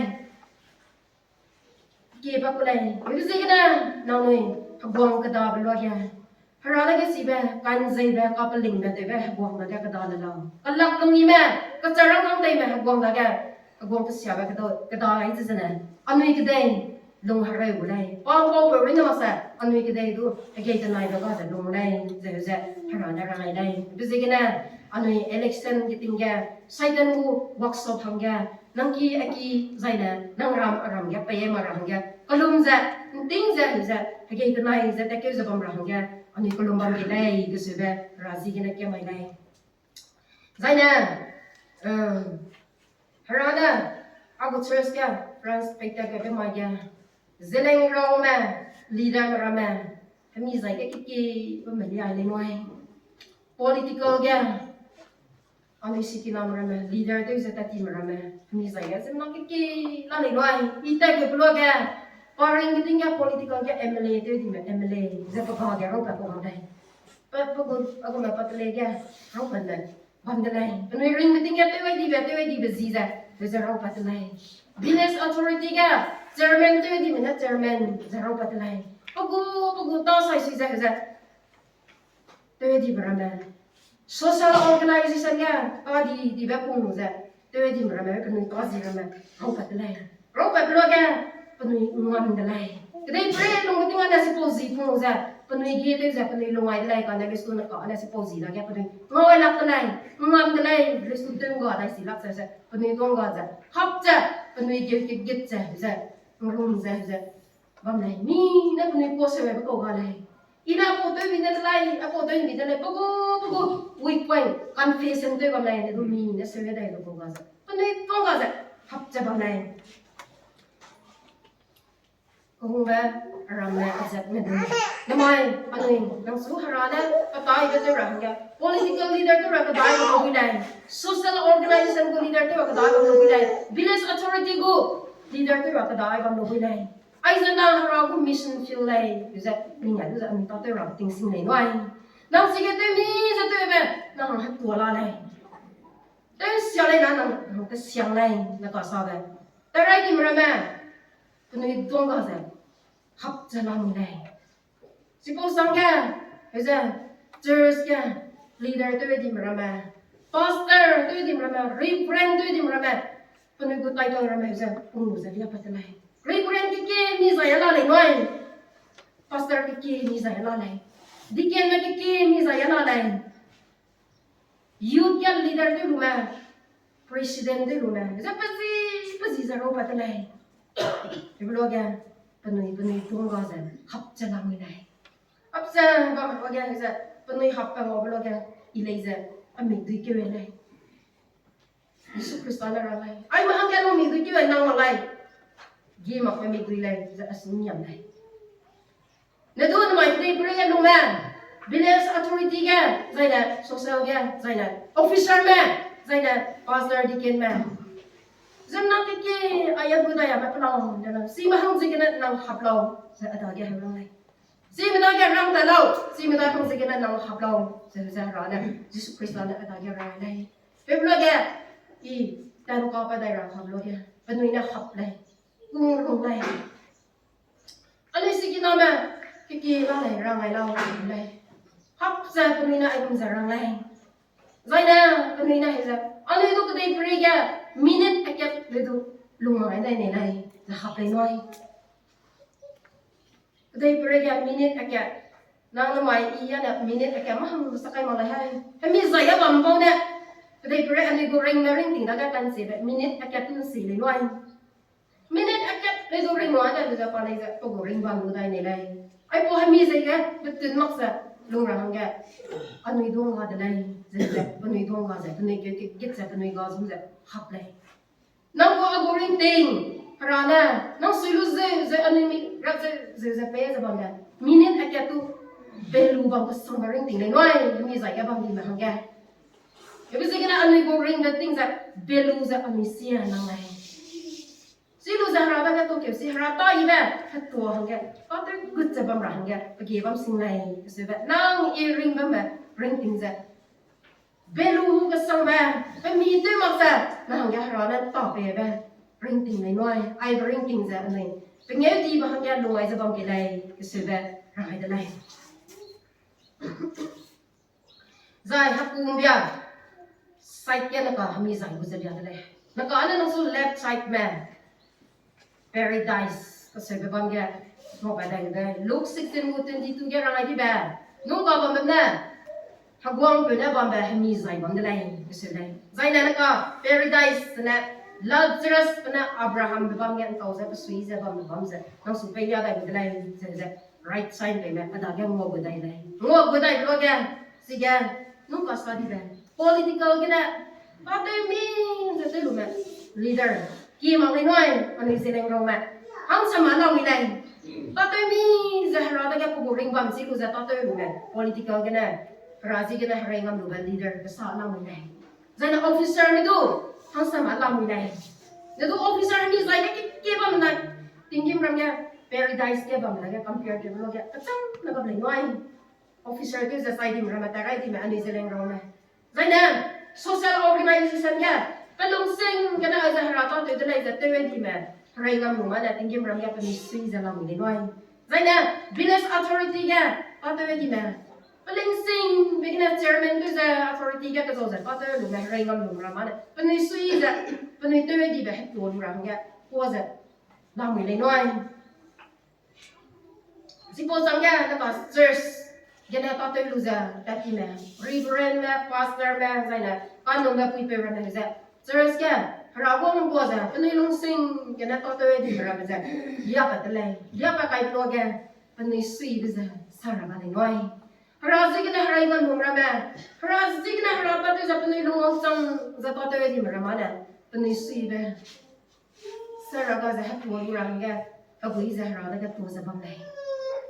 Kie pa ku lei, pe ziegene, nangnui, heguang kedabe luage. Hera dage sibe, kanzeibe, kapelingbe tewbe, heguang dage keda le lau. Kelak kemime, kecharang kangteime, heguang dage, heguang kesiabe keda, keda ai ze zene. Anui kedei, lung hereu gu lei. Pa pau peu rui ne mak se, anui kedei du, hegei tenaibe ga ze lung lei, ze ze, Hera ne rang ai lei. Pe ziegene, anui election ge ting ge, Satan gu workshop hangge, nang ki a ki zaine, nang ram a ram ge, pei ma ra hangge, kelum ze, nting ze, ze, hegei tenai ze, tekeu ze bam ra hangge, anui kelum bam ge lei, ge sebe, Hera ziegene ke mai lei. Zaine, Hera ne, a gu church ge, France peita ge be mai ge, zeleng raume, leader ramme, hemi zai ge kekie, bam me liai lei nui. Political ge, anui sikiname ramme, leader tew ze tat time ramme, hemi zai ge ziemmena kekie la lei nui, i tat ge pe luage, pa ring ge ting ge political ge M L A tew dime M L A, ze pe ga ge raupat kau bam lei. Pe, pe gu, a gume pa telei ge, raupat ne, bam de lei. Penui ring ge ting ge tew ai dibe, tew ai dibe zi ze, ze raupat de lei. Village authority ge, chairman tew dime ne chairman, ze raupat de lei. Pe gu, pe gu ta sai si ze, ze, tew dibe ramme. Social organization ge, ta di, dibe pung ze, tew dime ramme, penui ta zi ramme, raupat de lei. Raupat pe luage, penui ngam de lei. Kedei purei lung ge ting ane sipau zi pung ze, penui gie tew ze, penui lung ai de lei, kane lestu ne ka ane sipau zi dage, penui ngau ai lak de lei, ngam de lei, lestu dun ga dai si lak ze ze, penui tuang ga ze, hap ze, penui gie kegit ze, ze, ngrung ze, ze, bam lei, mi ne penui kau seube kau ga lei. I ne apau tew mi ne de lei, apau tew mi de lei, pe gu, pe gu, weak point, confession tew bam lei, ne du mi ne seube dai lu kau ga ze. Penui tuang ga ze, hap ze bam lei. Kehungbe, ramme, azat me du. Namai, anui, nang su Hera ne, kataibe tew ra hangge. Political leader tew ra kadai bam lu lei. Social organization gu leader tew ra kadai bam lu lei. Village authority gu leader tew ra kadai bam lu lei. Aize na Hera gu mission field lei, ze, ning ai du ze, anui ta tew ra ting sing lei nui. Nang chige tew mi ze tewbe, nang hetua la lei. Tew sia lei na nang, nang kesiang lei, ne ka sabe. Terai dime ramme, penui tuang ga ze, hap ze la mi lei. Sipau sangge, heze, church ge, leader tew dime ramme, pastor tew dime ramme, reverend tew dime ramme, penui gu title ramme ze, pung ze liapat te lei. Reverend kekie mi zai a la lei nui. Pastor kekie mi zai a la lei. Deaconme kekie mi zai a la lei. Youth ge leader tew lume, president tew lume, ze pe zi, pe zi ze raupat te lei. Hebe luage, penui, penui dung ga ze, hap ze lamui lei. Hap ze, bam luage, ze, penui hap pe ngau be luage, i lei ze, a mi dui keu lei. Jisu Khrista ne rang lei. Ai mahang ge nang mi dui keu nang mak lei. Gi mak pe mi dui lei, ze a sing yam lei. Ne du namai kedei pere ge lume, village authority ge, zaine social ge, zaine officer me, zaine pastor deacon me. Zem na keke, aya gu dai ya me pelau, de la. Si mahang ziegene nang hap lau, ze a dage heu rang lei. Si me dage rang ta lau, si me dage hang ziegene nang hap lau, ze ze rane, Jisu Khrista ne a dage rang lei. Pe luage, i, tan ka pa dai rang hap luage, penui ne hap lei, kung rung lei. Anui sikiname, keke la lei rang ai lau, lei. Hap ze penui ne ai lum ze rang lei. Zaine, penui ne hei ze, anui du kedei pere ge, minute akat le du, lung ai dai nei lei, ze hap lei nui. Kedei pere ge minute akat, nang namai i ane minute akat mahang sa kai mak lei hai. Hemi zai ge bam bau ne, kedei pere anui gu ringme ringting dage kansiebe, minute akat tu si lei nui. Minute akat lei du ring nui de lu ze pa lei ze, pe gu ring bam lu dai nei lei. Aipau hemi zai ge, betun mak ze, lung ra hangge, anui dung ga de lei, ze ze, penui dung ga ze, penui ge, ge, git ze, penui ga zum ze, hap lei. Nang gu a gu ringting, Hera ne, nang sui lu zeu, zeu anui mi rak zeu, zeu ze pei ze bam le. Minute akat tu, belu bam kesangbe ringting lei nui, hemi zai ge bam dime hangge. Hebe ziegene anui gu ringbe ting ze, belu ze anui sia nang lei. Si lu ze Hera dage tu keu si Hera ta ibe, hetua hangge, pa tew gut ze bam ra hangge, pe gie bam sing lei, keseube, nang i ring bambe, ringting ze. Belu kesangbe, pe mi tew mak ze, na hangge Hera ne ta peibe, ringting lei nui, aibe ringting ze anui. Pengeu dibe hangge lungai ze bam kei lei, keseube, rang ai de lei. Zai hekumbia, side ge naka hemi zai gu ze lia de lei. Naka ane nang su left side me, Paradise, kaseube bam ge, ngau bai dai de. Luke sixteen gu twenty two ge rang ai dibe, nung ka bambe ne, heguangpeu ne bambe hemi zai bam de lei, kaseu lei. Zaine naka, Paradise ne, Lazarus pe ne Abrahambe bam ge ntau ze, pesui ze bambe bam ze, nang su pei lia dai de lei, ze ze, right side pei me, a dage ngua gu dai lei. Ngua gu dai luage, sige, nung ka sa dibe, political gene, tâtew mi ze tew lume, leader, ki mak lei nui, anui Zeliangrongme, hangsama lamui lei. Tâtew mi ze Hera dage pe gu ring bam chi lu ze tâtew lume, political gene, Hera ziegene herei ngam lube leader, kesa lamui lei. Zaine officerme du, hangsama lamui lei. Ne du officer mi zai ge keke bam nai, tinggîmram ge, Paradise ge bam dage compare tew luage, kacham ne bam lei nui. Officer tew ze chai dime ramme, tarai dime, anui Zeliangrongme. Zaine, social organization ge, pelungsing gene aize Hera tâtew de lei ze tew dime, herei ngam lu ma ne tinggîmram ge penui sui ze lamui lei nui. Zaine, village authority ge, tâtew dime, pelingsingbe gene chairman tew ze authority ge kezau ze tâtew lume herei ngam lu ra ma ne, penui sui ze, penui tew dibe hetua lu ra hangge, kua ze, lamui lei nui. Chipau changge naka church gene tâtew lu ze tat time, reverendme, pastorme, zaine kanumbe puipeu ramme ze, church ge Hera guang gua ze penui lungsing gene tâtew dime ramme ze, liapat de lei, liapat kai luage, penui suibe ze sa ra ga lei nui. Hera ziegene herei ngam lu ramme, Hera ziegene Hera tâtew ze penui lungwangchang ze tâtew dime ramme ne, penui suibe sa ra ga ze hetua lu ra hangge, hegui ze Hera dage tua ze bam lei.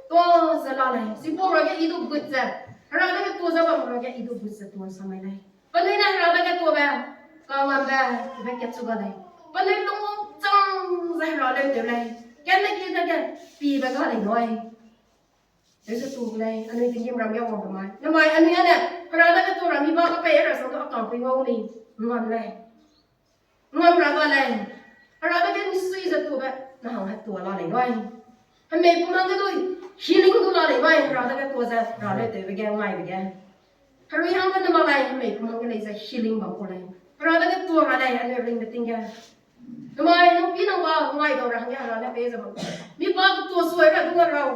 Tua ze la lei, chipau ruage i du gut ze, Hera dage tua ze bam ruage i du gut ze tua sa mai lei. Penui ne Hera dage tuabe, kangambe, be kat chu ga lei. Penui lungwangchang ze Hera leu tew lei. Kane ki dage, pibe ga lei nui. Tewze tu lei, anui tinggîmram ge wang de mai. Namai anui ane, Hera dage tua ra mi ba kapei ra sang du a kangpui ngau ni, ngam lei. Ngam ra ga lei. Hera dage mi sui ze tuabe, na hang hetua la lei nui. Hemei pumang ge dui, healing du la lei nui, Hera dage tua ze, Hera leu tewbe ge, ngaibe ge. Herui hangge ne mak lei, hemei pumang ge lei ze healing bam ku lei. Hera dage tua ra lei, anui ringbe ting ge. Namai nang pi nang ba ngai dau ra hangge Hera ne pei ze bam. Mi ba ketua sui ra du nga rau.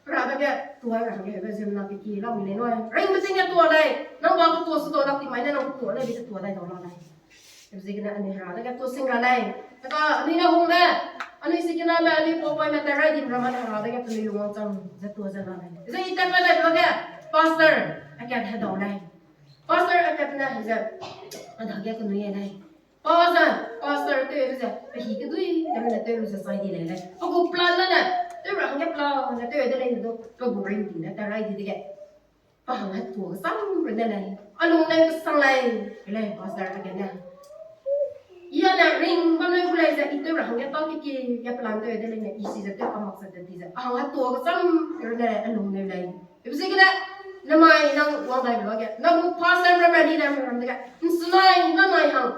Hera dage tua ra hangge be ziemmena pe ki lamui lei nui. Ringbe ting ge tua lei. Nang ba ketua su dau lak ti mai ne nang ketua lei, be ketua dai dau la lei. Ziegene anui Hera dage tua sing ra lei. Kaka anui ne hungbe. Anui sikiname, anui paupaime ta rai dim ramme ne Hera dage penui lungwangchang ze tuâ ze la lei. Ze i tatpat dai luage, pastor akat hedau lei. Pastor akat ne ze, a dage kenui e lei. Pa ze, pastor tew ze, pe hî kedui, tewme ne tew lu ze sai di lei lei. Pe gu plan ne, tew ra hangge plan ne tew de lei ne du, pe gu ringting ne ta rai di dege. Pa hang hetua kesang runne lei. A lung lei kesang lei, lei pastor akat ne. I a ne ring bam lei gu lei ze, i tew ra hangge tau kiki, ge plan tew de lei ne, i si ze tew kamak ze de di ze. A hang hetua kesang runne lei, a lung lei lei. Ibe ziegene, namai nang wang dai luage, nang gu pastor ramme, leader ramme dege, nsunai, namai hang,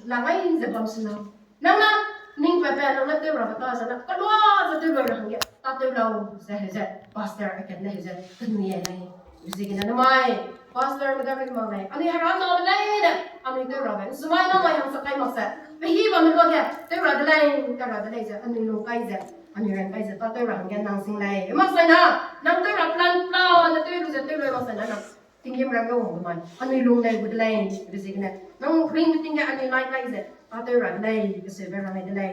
langai ze bam suna. Nang na, ning pepe, nang na tew rabe ta ze na, kelua ze tew ra hangge, tâtew lau, ze heze, pastor akat ne heze, penui e lei. Ibe ziegene namai, pastorme da ring mak lei, anui Hera na lei de, anui tew rabe, nsunai namai hang sa kai mak ze, pe hî bamme luage, tew ra de lei, tew ra de lei ze, anui lung kai ze, anui ran kai ze, tâtew ra hangge nang sing lei. Mak sai na, nang tew ra plan plan, ne tew lu ze tew lei mak sai na nang. Tinggîm ram ge wang de mai, anui lung lei gu de lei, ibe ziegene, nang ring meeting ge anui lai kai ze, tâtew ra de lei, keseube ra lei de lei.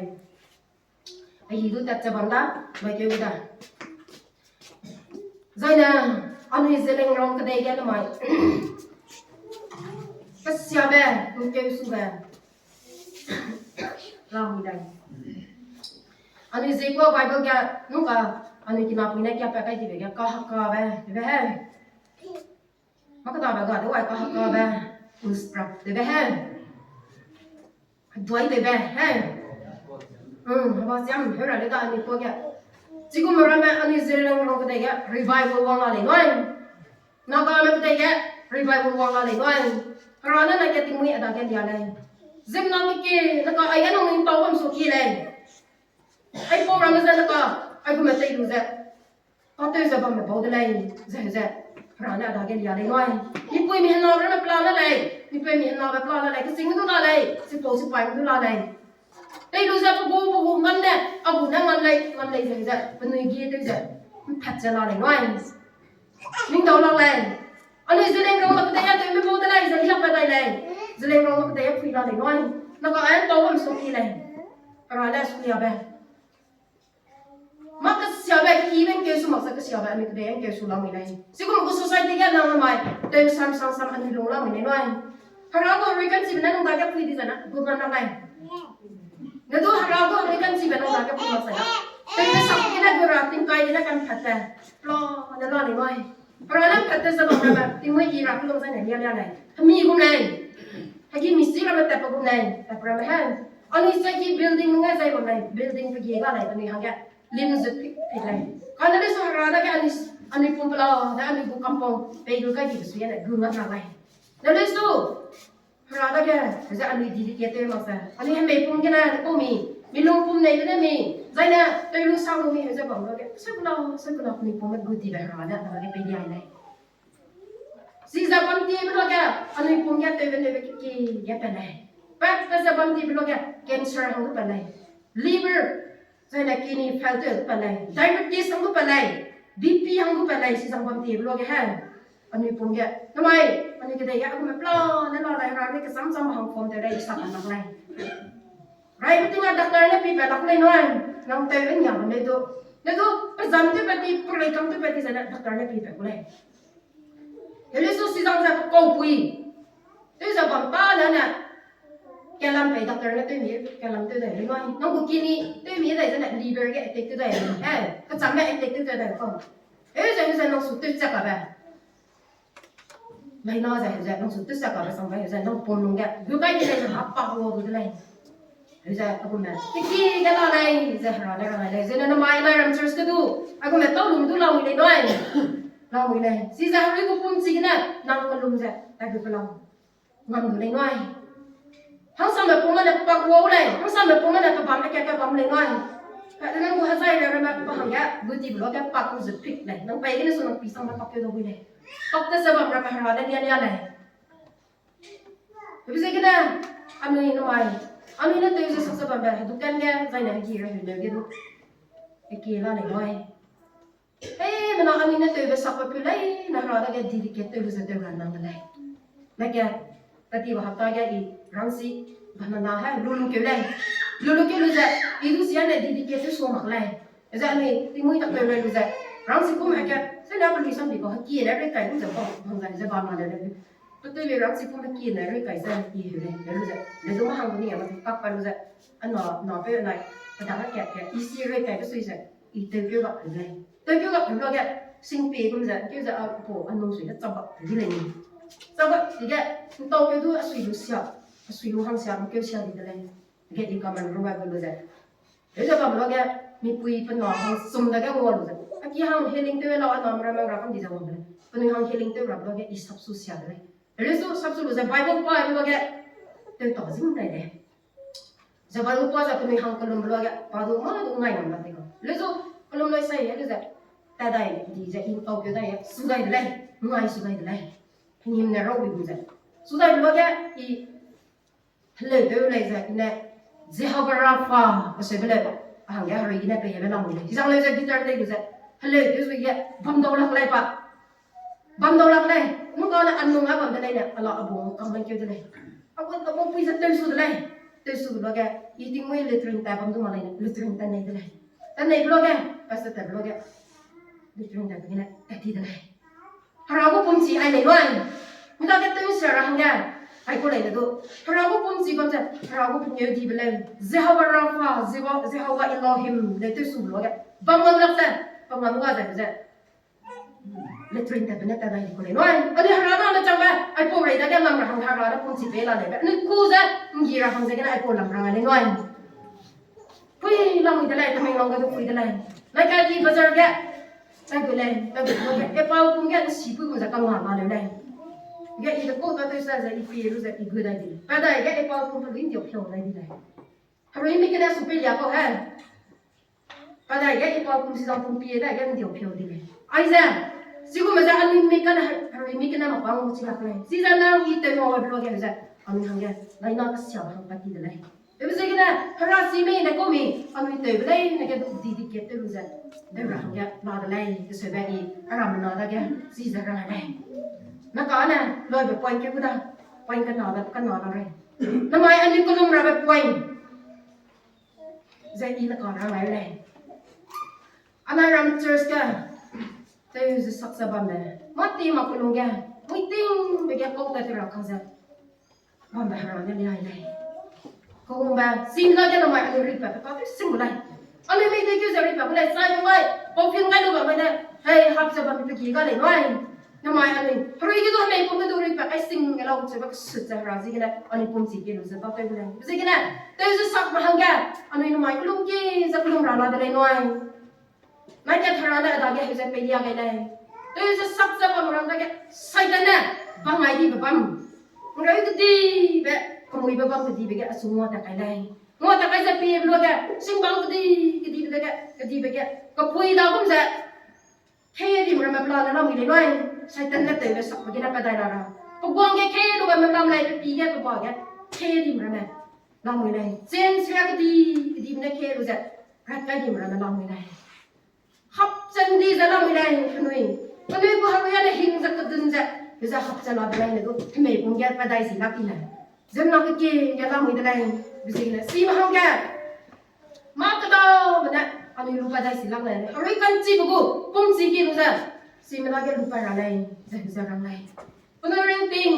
A hî du tat ze bam da, mai keu da. Zaine, anui Zeliangrong kedei ge namai. Kesiabe, nungkeu sube. Lamui lei. Anui zie kua Bible ge, nungka, anui kinapui ne kiapat kai dibe ge, kahakabe, dibe he. Mâ kedabe ga de wai kahakabe, usprap tewbe he. Duai tewbe he. Heba siam, heu ra le da anui kua ge. Chigum ramme anui Zeliangrong kedei ge revival wang la lei nui. Nagame kedei ge revival wang la lei nui. Hera ne na ke tingmui a dage lia lei. Ziemmena keki, naka aige nang ning tau bam su ki lei. Aipau ramme ze naka, aigume tei lu ze. Tâtew ze bamme bau de lei, ze ze. Hera ne a dage lia lei nui. Mipuimi henabe ramme plan la lei. Mipuimi henabe plan la lei. Kechîngme du la lei. Sipau sipaime du la lei. Tei lu ze pe gu, pe gu ngam ne, a gu ne ngam lei, ngam lei ze ze. Penui gie tew ze. Mphat ze la lei nui. Ningdau lak lei. Anui Zeliangrong mak kedei a tewme bau de lei, ze liapat dai lei. Zeliangrong mak kedei a pui la lei nui. Naka ai tau bam su ki lei. Hera ne suiabe. Mâ kesiabe, ki be ngkeu su mak ze kesiabe, anui kedei ngkeu su lamui lei. Chigum gu society ge nang namai, tew sam sam sam anui lung lamui lei nui. Hera gu reconciliation ne nang dage pui di zene, gu nang nang lei. Ne du Hera gu reconciliation be nang dage pui mak zene. Tewbe sak gene gu ra tingkai gene kampatbe. Pla ne la lei nui. Hera ne pat te ze bam ramme, tingmui i ra kelum zene lia lia lei. Hemi gum lei. Hegi misi ramme tatpe gum lei, tatpe ramme he. Anui ze ki building nge zai bam lei, building pe gie ga lei, anui hangge. Lim zut pik pik lei. Kane lesu Hera dage anui, anui pum pela, ne anui gu kampung, pei gu kai dibe sui ne gu ngat ra lei. Ne lesu, Hera dage, ze anui dedicate tew mak ze. Anui hemei pum gene, ne pau mi, mi lung pum nei gene mi, zaine, tew lu sang lu mi, ze bam dage, se kula, se kula, anui pum gu dibe Hera dage, dage pei di ai lei. Chize bam tibe luage, anui pum ge tewbe nebe kiki ge pe lei. Pat pe ze bam tibe luage, cancer hang gu pe lei. Liver, zaine kidney fail tew gu pe lei. Diabetes hang gu pe lei. B P hang gu pe lei, chize bam tibe luage he. Anui pum ge, namai, anui kedei ge, a gume pla, ne la lei Hera ne kesam sam hang form tew lei, isa kan lak lei. Rai beting a doctor ne pipe lak lei nui, nang tewbe nia bam lei du. Ne du, pe zam tewbe ti, pe rui kam tewbe ti zaine doctor ne pipe gu lei. Helesu sizang ze pe kaupui. Tew ze bam ta ne ne. Kalam pei doctor ne tew mi, kalam tew dai lei nui. Nang gu kidney, tew mi dai zene liver ge attack tew dai lei. Eh, kechamme attack tew dai kau. Eh, ze, ze nang su tew chak kabe. Mai na ze, ze nang su tew chak kabe sang bai, ze nang pum lung ge. Gu kai di lei ze ha pa ro du de lei. Ze a gume. Tiki ge la lei, ze Hera ne rang lei. Zene namai nai ram church ke du. A gume tau lum du lamui lei nui. Lamui lei. Chize Hera gu pum chigene, nang kelum ze, tai gu pelam. Ngam du lei nui. Hangsame pum ne pak wau lei, hangsame pum ne pe bam, ake ke bam lei nui. Kane nang gu hezai re ramme pa hangge, gu ti blo ge pak gu zut pik lei. Nang pei gene su nang pi sang ne pak ke dau bui lei. Pak te ze bam ramme Hera ne lia lia lei. Ibe ziegene, anui namai, anui ne tew ze sak ze bambe, hedukan ge, zaine hegi ra heu ne ge du. Eki la lei nui. Hei, mena anui ne tewbe sakbe peu lei, na Hera dage dedicate tew lu ze tew ra nang de lei. Neke, tatibe hapta ge i rangsi, banana he, lu lu keu lei. Lu lu ke lu ze, i du sia ne dedicate tew sua mak lei. Ze anui tingmui tak leu lei lu ze, rangsikum heke, se na pe lui sam di kau, heki ne rui kai lu ze bam, bam zai ze bam ma leu lei. Pe tui lei rangsikum heki ne rui kai ze i heu lei, leu lu ze, leu du ma hang ni a ma kak pa lu ze, a na, na pe nai, pe dang a kat ke, i si rui kai ke sui ze, i tew keu gap heu lei. Tew keu gap heu lu ge, singpie gum ze, keu ze a pau, a nung sui ge chap bak di lei ni. Chap bak di ge, ntau keu du a sui lu sia, a sui lu hang sia, keu sia di de lei. Ge i kaman ru gai gu lu ze. Heu ze bam lu ge, mipui pe na hang sum dage ngua lu ze. A ki hang healing tew lau, a na mera mang ra kam di ze wang de lei. Penui hang healing tew ra lu ge, i sapsu sia de lei. Leu zu sapsu lu ze Bible pa lu ge, tew ta zing dai de. Ze Bible pa ze penui hang kelum lu ge, pa du ma du ngai ngam la de kau. Leu zu kelum lei sai he lu ze, ta dai di ze i ntau keu dai e, su dai de lei, ngai su dai de lei. Hengim ne rau bi gu ze. Su dai lu ge, i heleu tew lei ze, i ne Jehovah Rapha, kaseube lei, a hangge herui gene pei hebe lamui lei. Hizang leu ze guitar tei lu ze, heleu tew zu ge, bam dau lak lei pa. Bam dau lak lei, nung kane a nung a bam de lei ne, a la a bung kangmai keu de lei. A bung, a bung pui ze tew su de lei. Tew su lu ge, i tingmui latrine tat bam du ma lei ne, latrine tat nei de lei. Tat nei lu ge, pastor tat lu ge, latrine tat gene, tat ti de lei. Hera gu pumchi ai lei nui. Mi dage tew sia ra hangge, ai ku lei ne du. Hera gu pumchi bam ze, Hera gu pengeu dibe lei. Jehovah Rapha, Jehovah, Jehovah Elohim, lei tew su lu ge. Bam ngam lak ze, bam ngam ga ze, ze. Latrine tatbe ne tat dai di ku lei nui. Anui Hera na ne changbe, aipau rei dage lam ra hang Hera ne pumchi pei la leibe. Anui ku ze, nggi ra hang zegene aipau lam ra lei nui. Pui lamui de lei, Tamenglong ge du pui de lei. Nai ka di bazar ge, tai gu lei, tai gu ge, apple pum ge, nsipui gu ze kangna la leu lei. Ge i de kau tatew sa ze, i pie lu ze, i gu dai di lei. Pa dai ge apple pum pe lui ndiau piau dai di lei. Herui mi kene su pei lia kau he. Pa dai ge apple pum si zang pum pie dai ge ndiau piau di lei. Aize, chigum ze anui mi kane herui mi kene mak bang chi lak lei. Chize nang i tew ngau lu ge ze, anui hangge, nai na kesiabe hang pat ti de lei. Tewbe ziegene, Hera si mei ne kau mi, anui tewbe lei ne ge du dedicate tew lu ze, tew ra hangge la de lei, keseube i, Hera mena dage, chize rang lei. Na kane, loibe point ke gu da, point kena da, kena da rei. Namai anui kelum rabe point. Ze i ne ka rang ai lei. Anai ram church ge, tew ze sak ze bamme. Mâ ti ma kelung ge, mui tingbe ge kau tat te ra ka ze. Bambe Hera ne liai lei. Kehungbe, sing dage namai anui ripat pe ka tew sing gu lei. Anui mei dei keu ze ripat gu lei, sai gu lei, pau pin gai lu bamme ne, hei, hap ze bamme pe ki ga lei nui. Namai anui, herui ge du hemei pum ge du ripat kai sing ge lau cheube kesut ze Hera ziegene, anui pumchi kie lu ze tâtew gu lei. Ziegene, tew ze sak me hangge, anui namai kelum kie ze kelum ra la de lei nui. Nai kat Hera ne a dage heu ze peilia gai lei. Tew ze sak ze bam ram dage, Satan ne, bang ai dibe bam. Nreu kedibe, kemuibe bam kedibe ge, a su ngua tat kai lei. Ngua tat kai ze pie lu ge, singbang kedi, kedibe dage, kedibe ge, kepui da gum ze, kei dim ramme plan ne lamui lei nui, Satan ne tewbe sakbe gene pa dai la ra. Pe guang ge kei lu bamme lam lei, pe pi ge pe ba ge, kei dim ramme lamui lei. Chain sria kedi, kedibe ne kei lu ze, rat kai dim ramme lamui lei. Hap chen di ze lamui lei, penui. Penui gu herui ane hing ze kedun ze, ze hap chen la de lei ne du, hemei pum ge pa dai si lak i lei. Ziemmena kekie ge lamui de lei, be ziegene, sime hangge. Mâ kedame ne, anui lu pa dai si lak lei, herui ka'nchibe gu, pumchi kie lu ze, sime dage lu pa ra lei, ze ze rang lei. Penui ringting,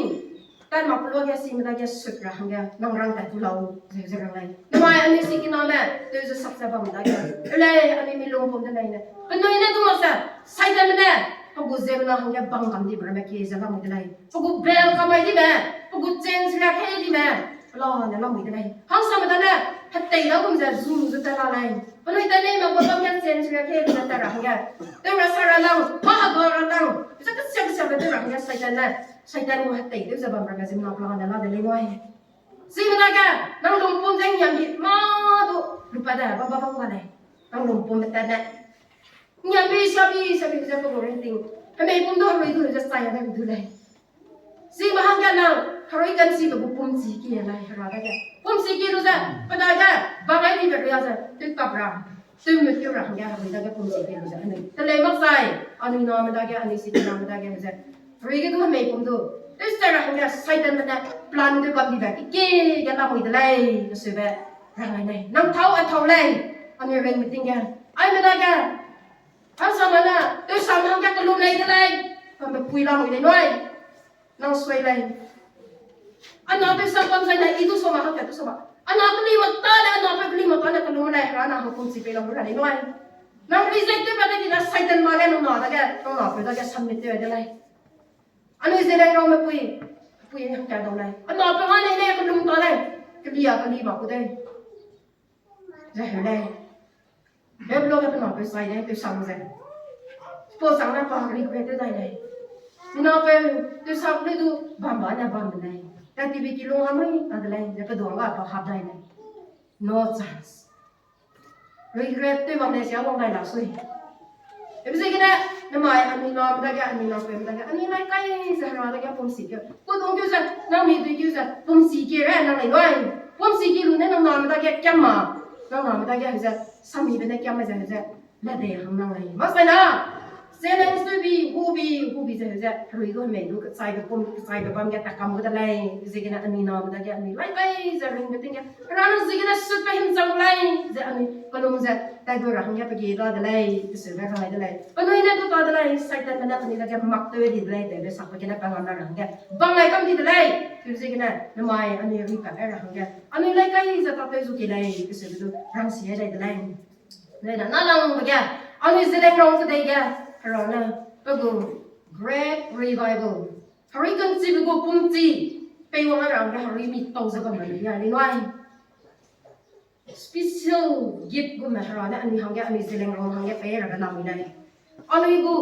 tai mak pe luage sime dage sut ra hangge, nang rang tat tu lau, ze ze rang lei. Namai anui sikiname, tew ze sak ze bam dage, lei, anui mi lungpum de lei ne. Penui ne du mak ze, Satanme ne, pe gu ziemmena hangge bang kam dibe ramme kie ze lamui de lei. Pe gu bel kamai dime, pe gu chain sria kei dime, pelane lamui de lei. Hangsame dane, hetei da gum ze zu zu tat la lei. Penui tat lei mak gu bam ge chain sria kei ze tat ra hangge. Tew ra sa ra lang, mâ hega ra lang. Ze kesia kesiabe tew ra hangge Satan ne. Satan gu hetei tew ze bam ramme ziemmena pelane la de lei nui. Sime dage, nang lungpum ze ngiambi mâ du, lu pa de, bam bam bam ga lei. Nang lungpumbe tat ne. Ngiambi siabi siabi ze pe gu ringting. Hemei pum du herui du ze chai ne du lei. Sime hangge nang, herui ka'nchibe gu pumchi kie lei Hera dage. Pumchi kie lu ze, pe dage, bang ai dibe ria ze, tew kap ra. Tew mut keu ra hangge herui dage pumchi kie lu ze, anui telei mak sai, anui name dage, anui sikiname dage ze. Herui ge du hemei pum du. Tew sta ra hangge Satanme ne plan tew bam dibe, kekie ge lamui de lei, keseube. Rangai lei, nang thâu a thâu lei, anui ringbe ting ge. Aime dage, hangsame ne, tewsang hangge kelum lei de lei, bambe pui lamui lei nui. Nang sui lei. Ana tewsang bam zai ne, i du soma hangge du soma. Ana keli mak ta ne, ana pe keli mak ta ne, kelum lei, Hera nang hang pumchi pei lam ra lei nui. Nang reject tew ba ne di na Satan ma ge, nang na dage, nang napeu dage submit tew de lei. Anui Zeliangrongme pui, pui hangge dau lei. Ana pe nga nei lei, kelum ta lei. Keli a keli ba ku dei. Ze heu lei. Beblo ge pe napeu sai lei, tewsang ze. Chipau chang ne pa regret tew dai lei. Pe napeu, tewsang le du bam ba ne bam de lei. Tat tibi kilung a mui ta de lei, ze pe duang ga pa hap dai lei. No chance. Regret tew bam lei sia wang dai la sui. Ebe ziegene, namai anui name dage, anui napeume dage, anui lai kai ze Hera dage pumsi keu. Kudung keu ze, nang mi dui keu ze, pumsi kie re nang lei nui. Pumsi kie lu ne nang name dage kiam ma. Nang name dage heu ze, samibe ne kiam ma ze heu ze, lade hang nang lei. Mak sai na, challenge tew bi, hu bi, hu bi ze heu ze, herui gu hemei du kechaibe pum, kechaibe bam ge takam gu de lei. Ziegene anui name dage, anui lai kai ze ringbe ting ge, Hera nang ziegene sut pe himchang lei, ze anui kelum ze, taigu ra hangge pe gie da de lei, keseube rangai de lei. Penui ne du ta de lei, Satanme ne penui dage mak tew di de lei, tewbe sakbe gene pe ngam ra hangge bang lai kam di de lei. Teu ziegene, namai anui ringpat ai ra hangge, anui lai kai ze tatew zu ki lei, keseube du rangsi ai dai de lei. Lei na, nalangbe ge, anui Zeliangrong kedei ge, Hera ne, pe gu Great Revival. Herui kanchibe gu pumchi, peiwang ra hangge herui mi tau ze bam ra lei ya lei nui. Special gift gume Hera ne anui hangge, anui Zeliangrong hangge pei rabe lamui lei. Anui gu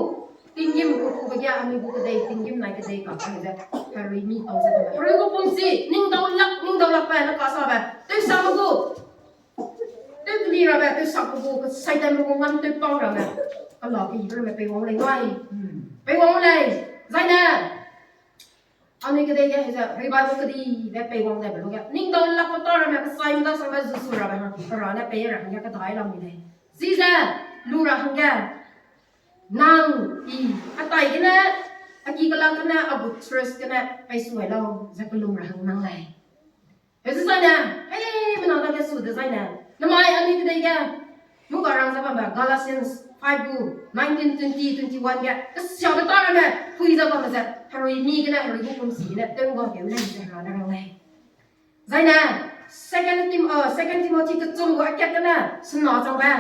tinggîm gu kube ge, anui gu kedei tinggîm nai kedei ka kai ze, herui mi tau ze bam. Herui gu pumchi, ningdaulak, ningdaulakbe ne kasabe, tewsang gu, tewkeli rabe, tewsak gu, Satanme gu ngam tewpang rabe, kela keyibe ramme peiwang lei nui. Peiwang lei, zai ne, anui kedei ge, heze, revival kedibe peiwang daibe lu ge, ningdaulakbe ta ramme, kesaime dasangbe zusu rabe hang, Hera ne pei ra hangge kedai lamui lei. Chize, lu ra hangge, nang, i, atai gene, a ki kelak gene, a gu church gene, pei suai lau, ze kelum ra hang nang lei. Heze zai ne, heimena dage su dezai ne, namai anui kedei ge, nu ga rang ze bambe Galatians five gu nineteen, twenty, twenty-one ge, kesiabe ta ramme, pui ze bambe ze, herui mi gene, herui gu pumsi gene, tew ga keu lei ze Hera ne rang lei. Zai ne, Second Tim-, uh, Second Timothy kechum gu akat gene, sena changbe.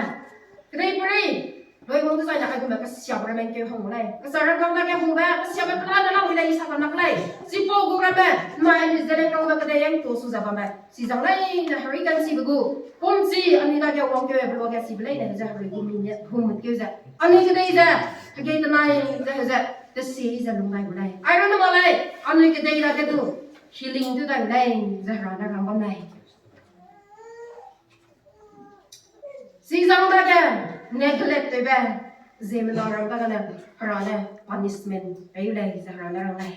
Kedei perei, loi wang dezai ne, aigume kesiabe ramme keu hang lei. Kesa rangkâng dage hungbe, kesiabe pelane lamui lei, i sa kam lak lei. Chipau gu ramme, namai anui Zeliangrongme kedei yang tu su ze bambe. Chizang lei ne herui kanchibe gu pumchi, anui dage wangkeu be luage chibe leine ze herui gu mi ne hum mut keu ze, anui kedei ze, hegei tenai ze heu ze, tesi ze lung dai gu lei. Ai rang ne ma lei, anui kedei dage du, healing tew dai gu lei, ze Hera ne rang bam lei. Chizang dage, neglect tewbe, ziemmena ram dagene, Hera ne punishment pei lei, ze Hera ne rang lei.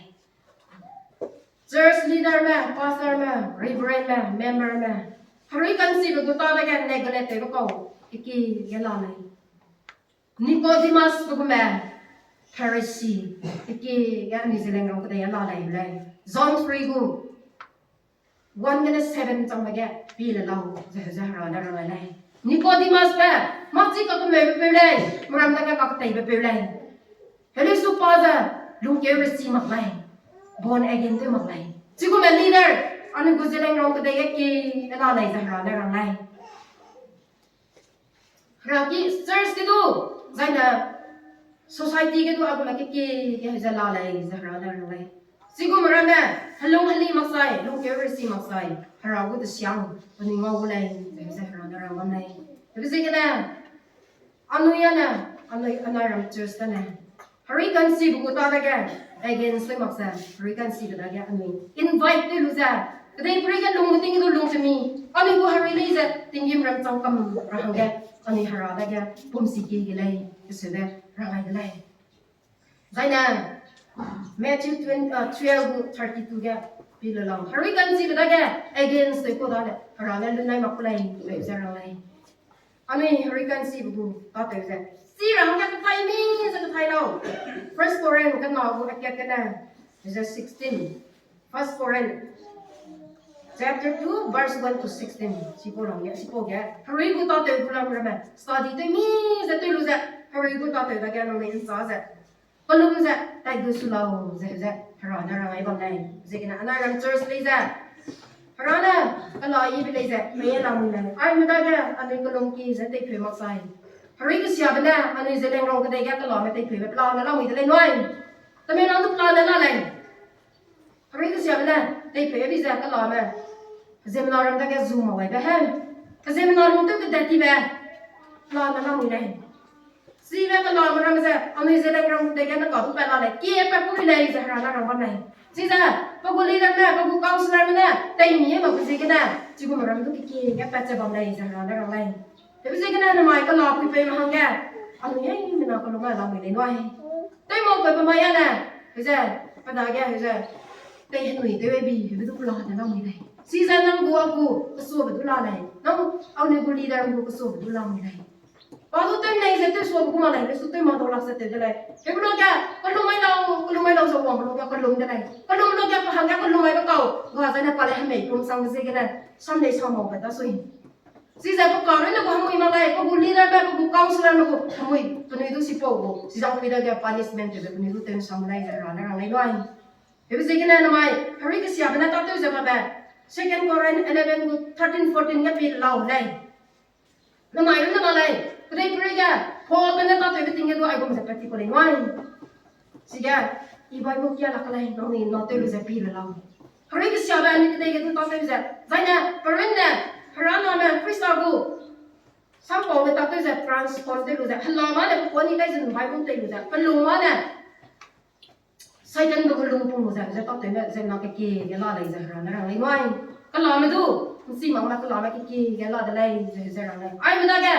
Church leaderme, pastorme, reverendme, memberme, herui kanchibe gu ta dage neglect tewbe kau, keki ge la lei. Nicodemusbe gume, Pharisee, keki ge anui Zeliangrong kedei a la lei lei. John three gu, one gene seven changbe ge, pi le lau, ze, ze Hera ne rang lei. Nicodemusbe, mâchi kakemeube peu lei, meram dage kakteibe peu lei. Heli su pa ze, lungkeu resi mak lei, born again tew mak lei. Chigume leader, anui gu Zeliangrong kedei ge ki, ena lei ze Hera ne rang lei. Hera ki church ge du, zai ne society ge du agume keki ge ze la lei ze Hera ne rang lei. Chigume ramme, helung heli mak sai, lungkeu resi mak sai, Hera gu tesiang, penui ngau gu lei, ze Hera ne rang bam lei. Hebe ziegene, anui ane, anui anai ram church gene, herui kanchibe gu ta dage, against tew mak ze, herui kanchibe dage anui invite tew lu ze, kedei perei ge lung meting du lung temi, anui gu herui lei ze tinggîm ram chang kam ra hangge, anui Hera dage pumsi ki ge lei, keseube rangai de lei. Zai ne, Matthew twenty, uh, twelve gu thirty-two ge, pi le lau. Herui kanchibe dage, against tew ku dane, Hera ne lunai mak ku lei, ze rang lei. Anui herui kanchibe gu, tatew ze. Chi ra hangge kethai mi ze kethai lau. First Corinth kena gu akat gene, ze sixteen. First Corinth. Chapter two, verse one to sixteen. Sipau lam ge, sipau ge, herui gu tâtew gu lam ramme study tew mi ze tew lu ze, herui gu tâtew dage nangnui nsa ze, kelum ze tai du su lau ze ze Hera ne rang ai bam lei. Ziegene anai ram church lei ze, Hera ne kela yibe lei ze mei lamui lei. Aime dage anui kelum ki ze teipheu mak sai, herui kesiabe ne anui Zeliangrong kedei ge kelame teipheu be plan ne lamui de lei nui. Temi nang du plan ne la lei. Herui kesiabe ne teipheu bi ze kelame ziemmena ram dage zu mak gaibe he, ziemmena lungtew kedat tibe plan ne lamui lei. Chibe kelame ram ze anui Zeliangrong kedei ge ne ka du pat la lei, kie pat ku lei ze Hera ne rang bam lei. Chize pe gu leaderme, pe gu councillorme ne tei mi e makbe ziegene chigum ram du kekie ge pat ze bam lei ze Hera ne rang lei. Tewbe ziegene namai kela puipeume hangge anui heimena kelum lamui lei nui. Tewmau pe pe mai a ne, heze, pe dage heze, tei henui tew bi hebe du kela ne lamui lei. Chize nang gu a gu kesuabe du la lei, nang anui gu leader gu kesuabe du lamui lei. Pa du tew nei ze tew suabe gu mak lei, lesu tew mak dau lak ze tew de lei. Hebe luage kelum mai lau, kelum mai lau ze wangbe luage kelum de lei. Kelum luage pe hangge kelum maibe kau ga zene pa le hemei pum sangbe ziegene sam lei sa mau be dasui. Chize pe ka runne gu hemui mak lei, pe gu leaderme, pe gu councillorme gu hemui penui du sipau gu chizang pui dage punishment tewbe penui du tew nsam lei ze Hera ne rang lei nui. Hebe ziegene namai herui kesiabe ne tâtew ze babe, Second Corinth eleven gu thirteen, fourteen ge pie lau lei. Namai runne mak lei, kedei perei ge Paulbe ne tâtewbe ting ge du aigum ze pat ti ku lei nui. Chige, i Bible kia lak lei, nangnui na tew lu ze pie le lau. Herui kesiabe anui kedei ge du tâtew ze, zaine pe runne Hera name Khrista gu sampaume tâtew ze transform tew lu ze, hela ma ne pe kuani kai zun Bible tei lu ze, pe lung ma ne Satan be gu lung pung lu ze, ze tâtewme ze na kekie ge la lei ze Hera ne rang lei nui. Kelame du, nsi mak ma kelame kekie ge la de lei ze ze rang lei. Aime dage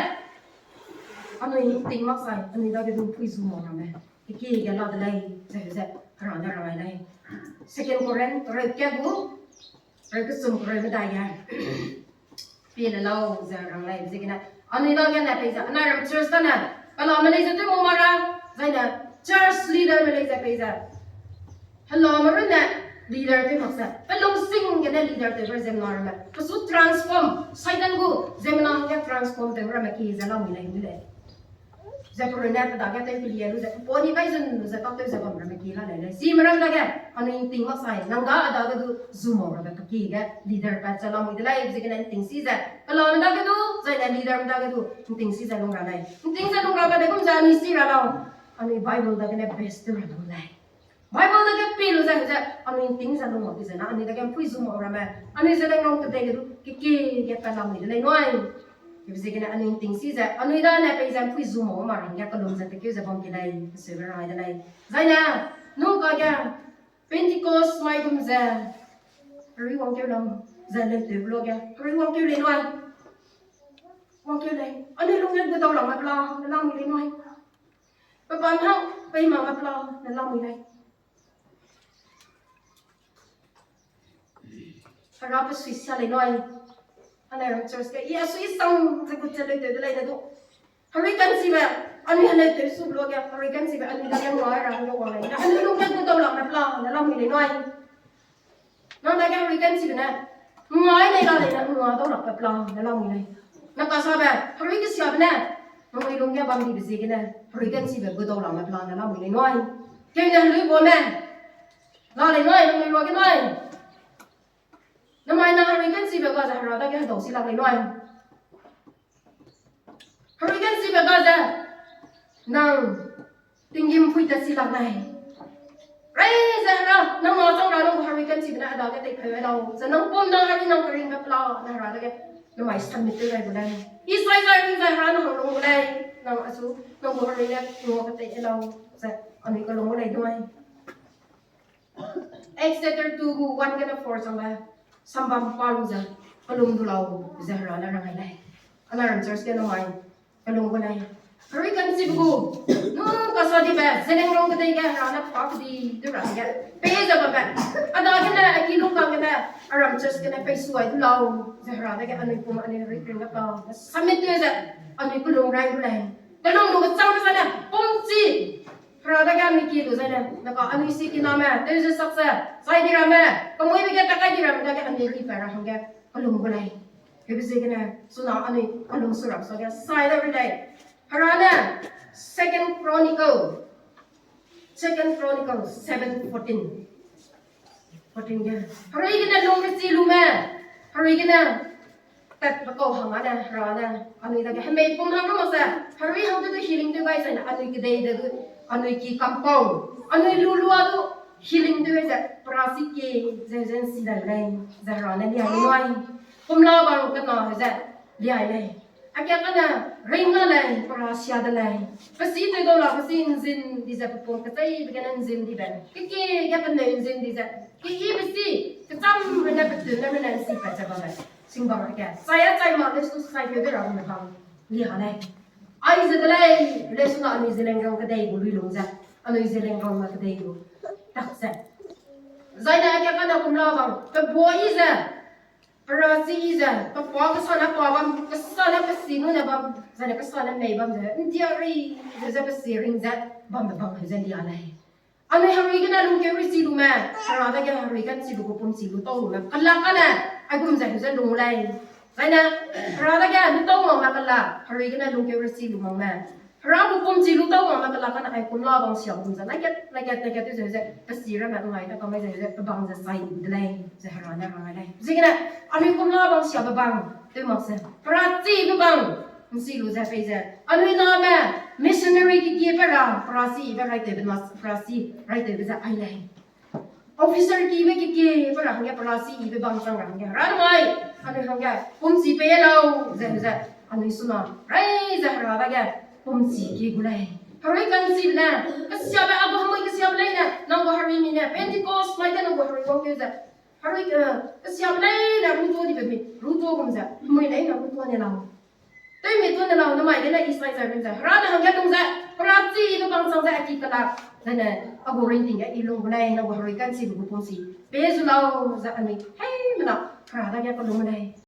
anui ting mak sai, anui dage du pui zu mau ramme kekie ge la de lei ze ze Hera ne rang lei. Second Corinth reu ke gu, reu kesum kereu medai ge pie le lau ze rang lei. Ziegene anui dage ne peize anai ram church dane kelame lei ze tew mau ma ra, zaine church leaderme lei ze peize helame runne leader tew mak ze, pe lungsing gene leader tewbe ziemmena ramme pe su transform, Satan gu ziemmena hangge transform tewbe ramme ki ze lamui lei, mi lei. Ze pe runne pe dage tew kelie lu ze, pe kuani kai zun lu ze tâtew ze bam ramme ki la lei lei. Chime ram dage anui nting mak sai, nang ga a dage du zu mau ramme pe ki ge leader pat ze lamui de lei, ziegene nting si ze kelame dage du, zaine leaderme dage du nting si ze lung ra lei. Nting ze lung rabe de gum ze anui si ra lau, anui Bible dagene best tew ra lu lei. Bible dage pie lu ze, ze anui nting ze lung mak ki ze na, anui dage mpui zu mau ramme, anui Zeliangrong kedei ge du kekie ge pat lamui de lei nui. Hebe ziegene anui nting si ze, anui dane peize mpui zu mau ma rangge kelum ze tekeu ze bam ki lei, keseube rai de lei. Zaine, nung kage Pentecost mai gum ze, herui wangkeu lau, ze leutewbe luage herui wangkeu lei nui. Wangkeu lei, anui lungge gu dau lambe pela ne lamui lei nui. Pe bam hang pei mak me pela ne lamui lei. Hera pe sui sia lei nui. Anai ram church ge i a sui sang ze gut ze leutewbe lei ne du, herui kanchibe, anui heleutewbe su luage herui kanchibe anui dage ngua ra hangge wang lei ne, anui lungge gu dau lambe pela ne lamui lei nui. Nang dage herui kanchibe ne ngai lei la lei ne ngua dau lakbe pela ne lamui lei. Na kasabe herui kesiabe ne nangnui lungge bamdibe ziegene herui kanchibe gu dau lambe pela ne lamui lei nui. Keu ne helui bame la lei nui, nangnui luage nui. Namai nang herui kanchibe ga ze Hera dage hedau si lak lei nui. Herui kanchibe ga ze nang tinggîm pui tat si lak lei. Rei ze Hera, nang mâ chang ra nang gu herui kanchibe ne a dage teipheu lau ze nang pum nang herui nang keringbe pela ne Hera dage namai submit tew gai gu lei. I sai zai ring zai Hera nang hang lung gu lei. Nang asu, nang gu herui ne ngua ketei lau ze anui kelung gu lei nui. Acts chapter two gu one gene four changbe, sambam pa lu ze, kelum du lau ze Hera ne rang ai lei. Anai ram church ge namai kelum gu lei. Herui kanchibe gu, nung kasa dibe Zeliangrong kedei ge Hera ne pa kedi du ra ge pei ze babe, a dagene a ki lungkang gene, a ram church gene pei su ai du lau ze Hera dage anui pum anui herui keringbe pela submit tew ze anui kelung rai gu lei. Kelung lu kechangbe zene pumchi Hera dage anui ki lu zai ne, naka anui sikiname tewze sak ze, zai di ramme, kemuibe ge takai di ramme dage anui ripa ra hangge kelum gu lei. Hebe ziegene chuna anui kelum su ra suage sai da ri lei. Hera ne, Second Chronicle, Second Chronicle seven fourteen. Fourteen ge, herui gene lung rechi lume, herui gene tatbe kau hang â ne, Hera ne anui dage hemei pum hang mak ze, herui hang du healing tew gai zai ne, anui kedei de du, anui ki kampau, anui lu lua du healing tew ze, perasi kie ze, ze nsi dai lei, ze Hera ne liai lei. Kumla bang kena ze liai lei. Akia kane ring la lei, pera sia de lei. Pesi tew dau la, pesi nzin di ze, pepum kecheibe gene nzin dibe, kekie ge peneu nzin di ze, keyibe si kecham rene petun ne rene nsi pat ze bam lei. Singbang ke chai a chai mak lei, su sai peu de ra me hang lia lei. Aize de lei, lei suna anui Zeliangrong kedei gu lui lung ze, anui Zeliangrong ma kedei gu tak ze, zai ne akia kane kumla bang pe bua yi ze, pera chi yi ze, pe pa kesa ne pa bam, kesa ne pesi nu ne bam, zai ne kesa ne mei bam ze, ndia ri ze, ze pesi ring ze bambe bam ze lia lei. Anui herui gene lungkeu rechi lume, Hera dage herui ka'nchibe gu pumchi lu tau lume kelak kane, aigum ze heu ze lung lei. Zai ne, Hera dage lu tau makme kelak, herui gene lungkeu rechi lu makme, Hera gu pumchi lu tau makme kelak kane ai kumla bang siabe gum ze, nakat, nakat, nakat tew ze heu ze, pesi ramme ngai ta kamai ze heu ze, pe bang ze sai de lei, ze Hera ne rang lei. Ziegene, anui kumla bang siabe bang tew mak ze, pera chibe bang nsi lu ze pei ze, anui name missionary kekie pe ra, pera chibe raitewbe na, pera chi raitewbe ze ai lei. Officer kibe kekie pe ra hangge pera chibe bang chang ra hangge, Hera namai, anui hangge pumchi pei lau, ze heu ze, anui suna rai ze Hera dage pumchi kie gu lei. Herui ka'nchibe ne, kesiabe, a gu hemui kesiabe leine, nang gu herui mi ne, Pentecost mai ge nang gu herui wangkeu ze, herui, eh, kesiabe leine rutua dibe mi, rutua gum ze, hemui leine rutua ne lau. Tewmi tuâ ne lau, namai gene i sai zai ring ze, Hera ne hangge lung ze, pera chibe bang chang ze a ki kelak, zai ne, a gu ringting ge i lung gu lei, nang gu herui ka'nchibe gu pumchi pei zu lau, ze anui heimena Hera dage kelum lei.